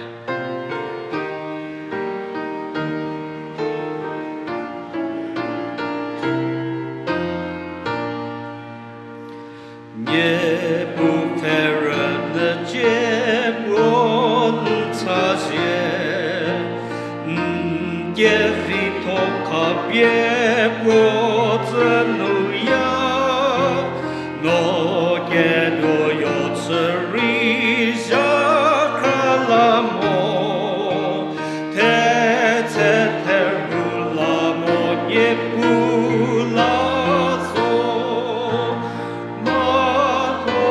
Niepuu pfhe rünyücie puo n chazhie, n kevitho khapie puo tsü nuya, no ketuoyo chü rei zha kra la mo, thetse therhu la mo Niepuu la zo, mhatho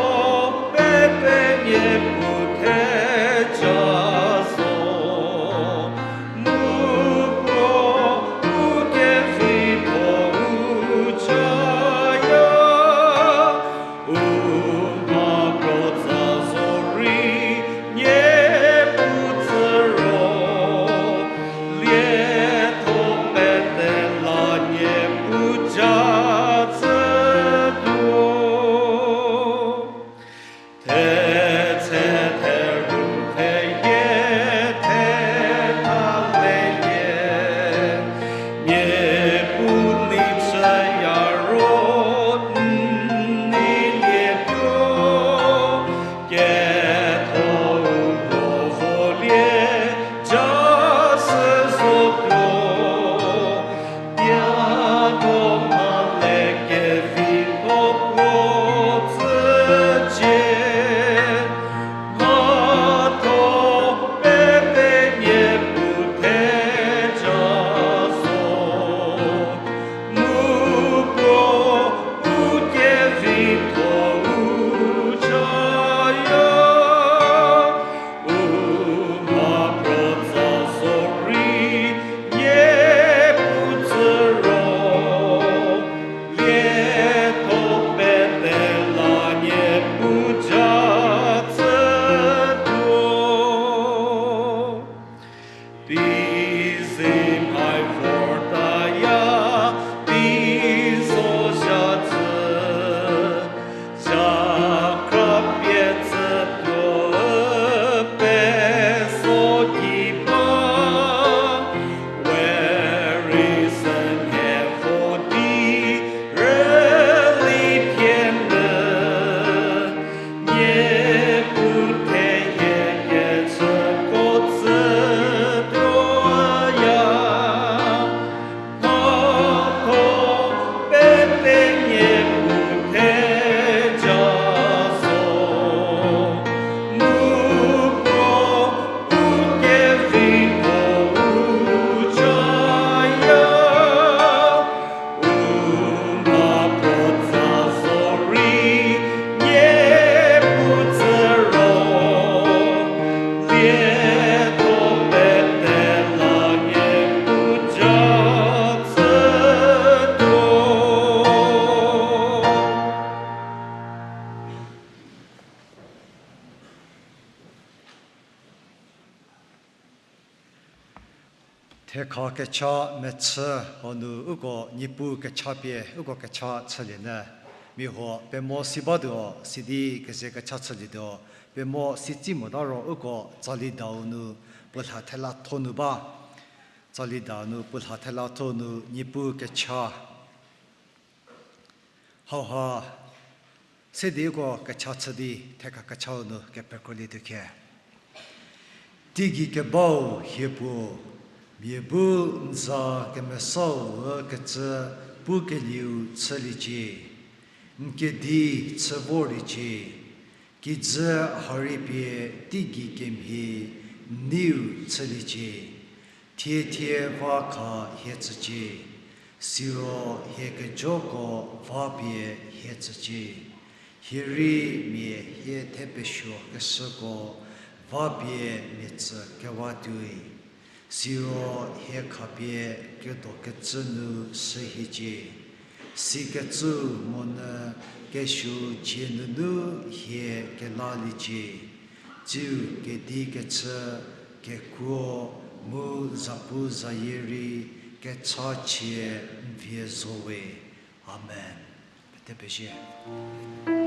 Thekha kecha mechü hau nu uko Niepuu kecha pie uko kecha chülie nyü. Mia huo pemo si batuo, sidi keze kecha chülietuo, pemo si tsi mota ro uko Tsali Dau nu puo lha thela tho nu ba. Tsali Dau nu puo lha thela tho nu Niepuu kecha. Hauha, sidi uko kecha chü di thekha kechau nu kepekrolie tuo khe. Teigei kebau hie puo, mia bu n za kemesau ükecü pukelieu chüliecie, n kedi chü vorliecie, kijü harei pie teigei kemhie n neiu chüliecie, thie thie va kha hie tsücie, siro hie kejoko va pie hie tsücie, hie rei mia hie thepesuo keshüko va pie mia tsü kewa tuoi. Siro hie khapie kedokecü nu shü hiecie, sikecü monyü kesuo dzie nunu hie kelaliecie, tsiu kedi kechü, kekuo, mu zapu zayie rei kechachie n vie zo we. Amen. Pete pezie.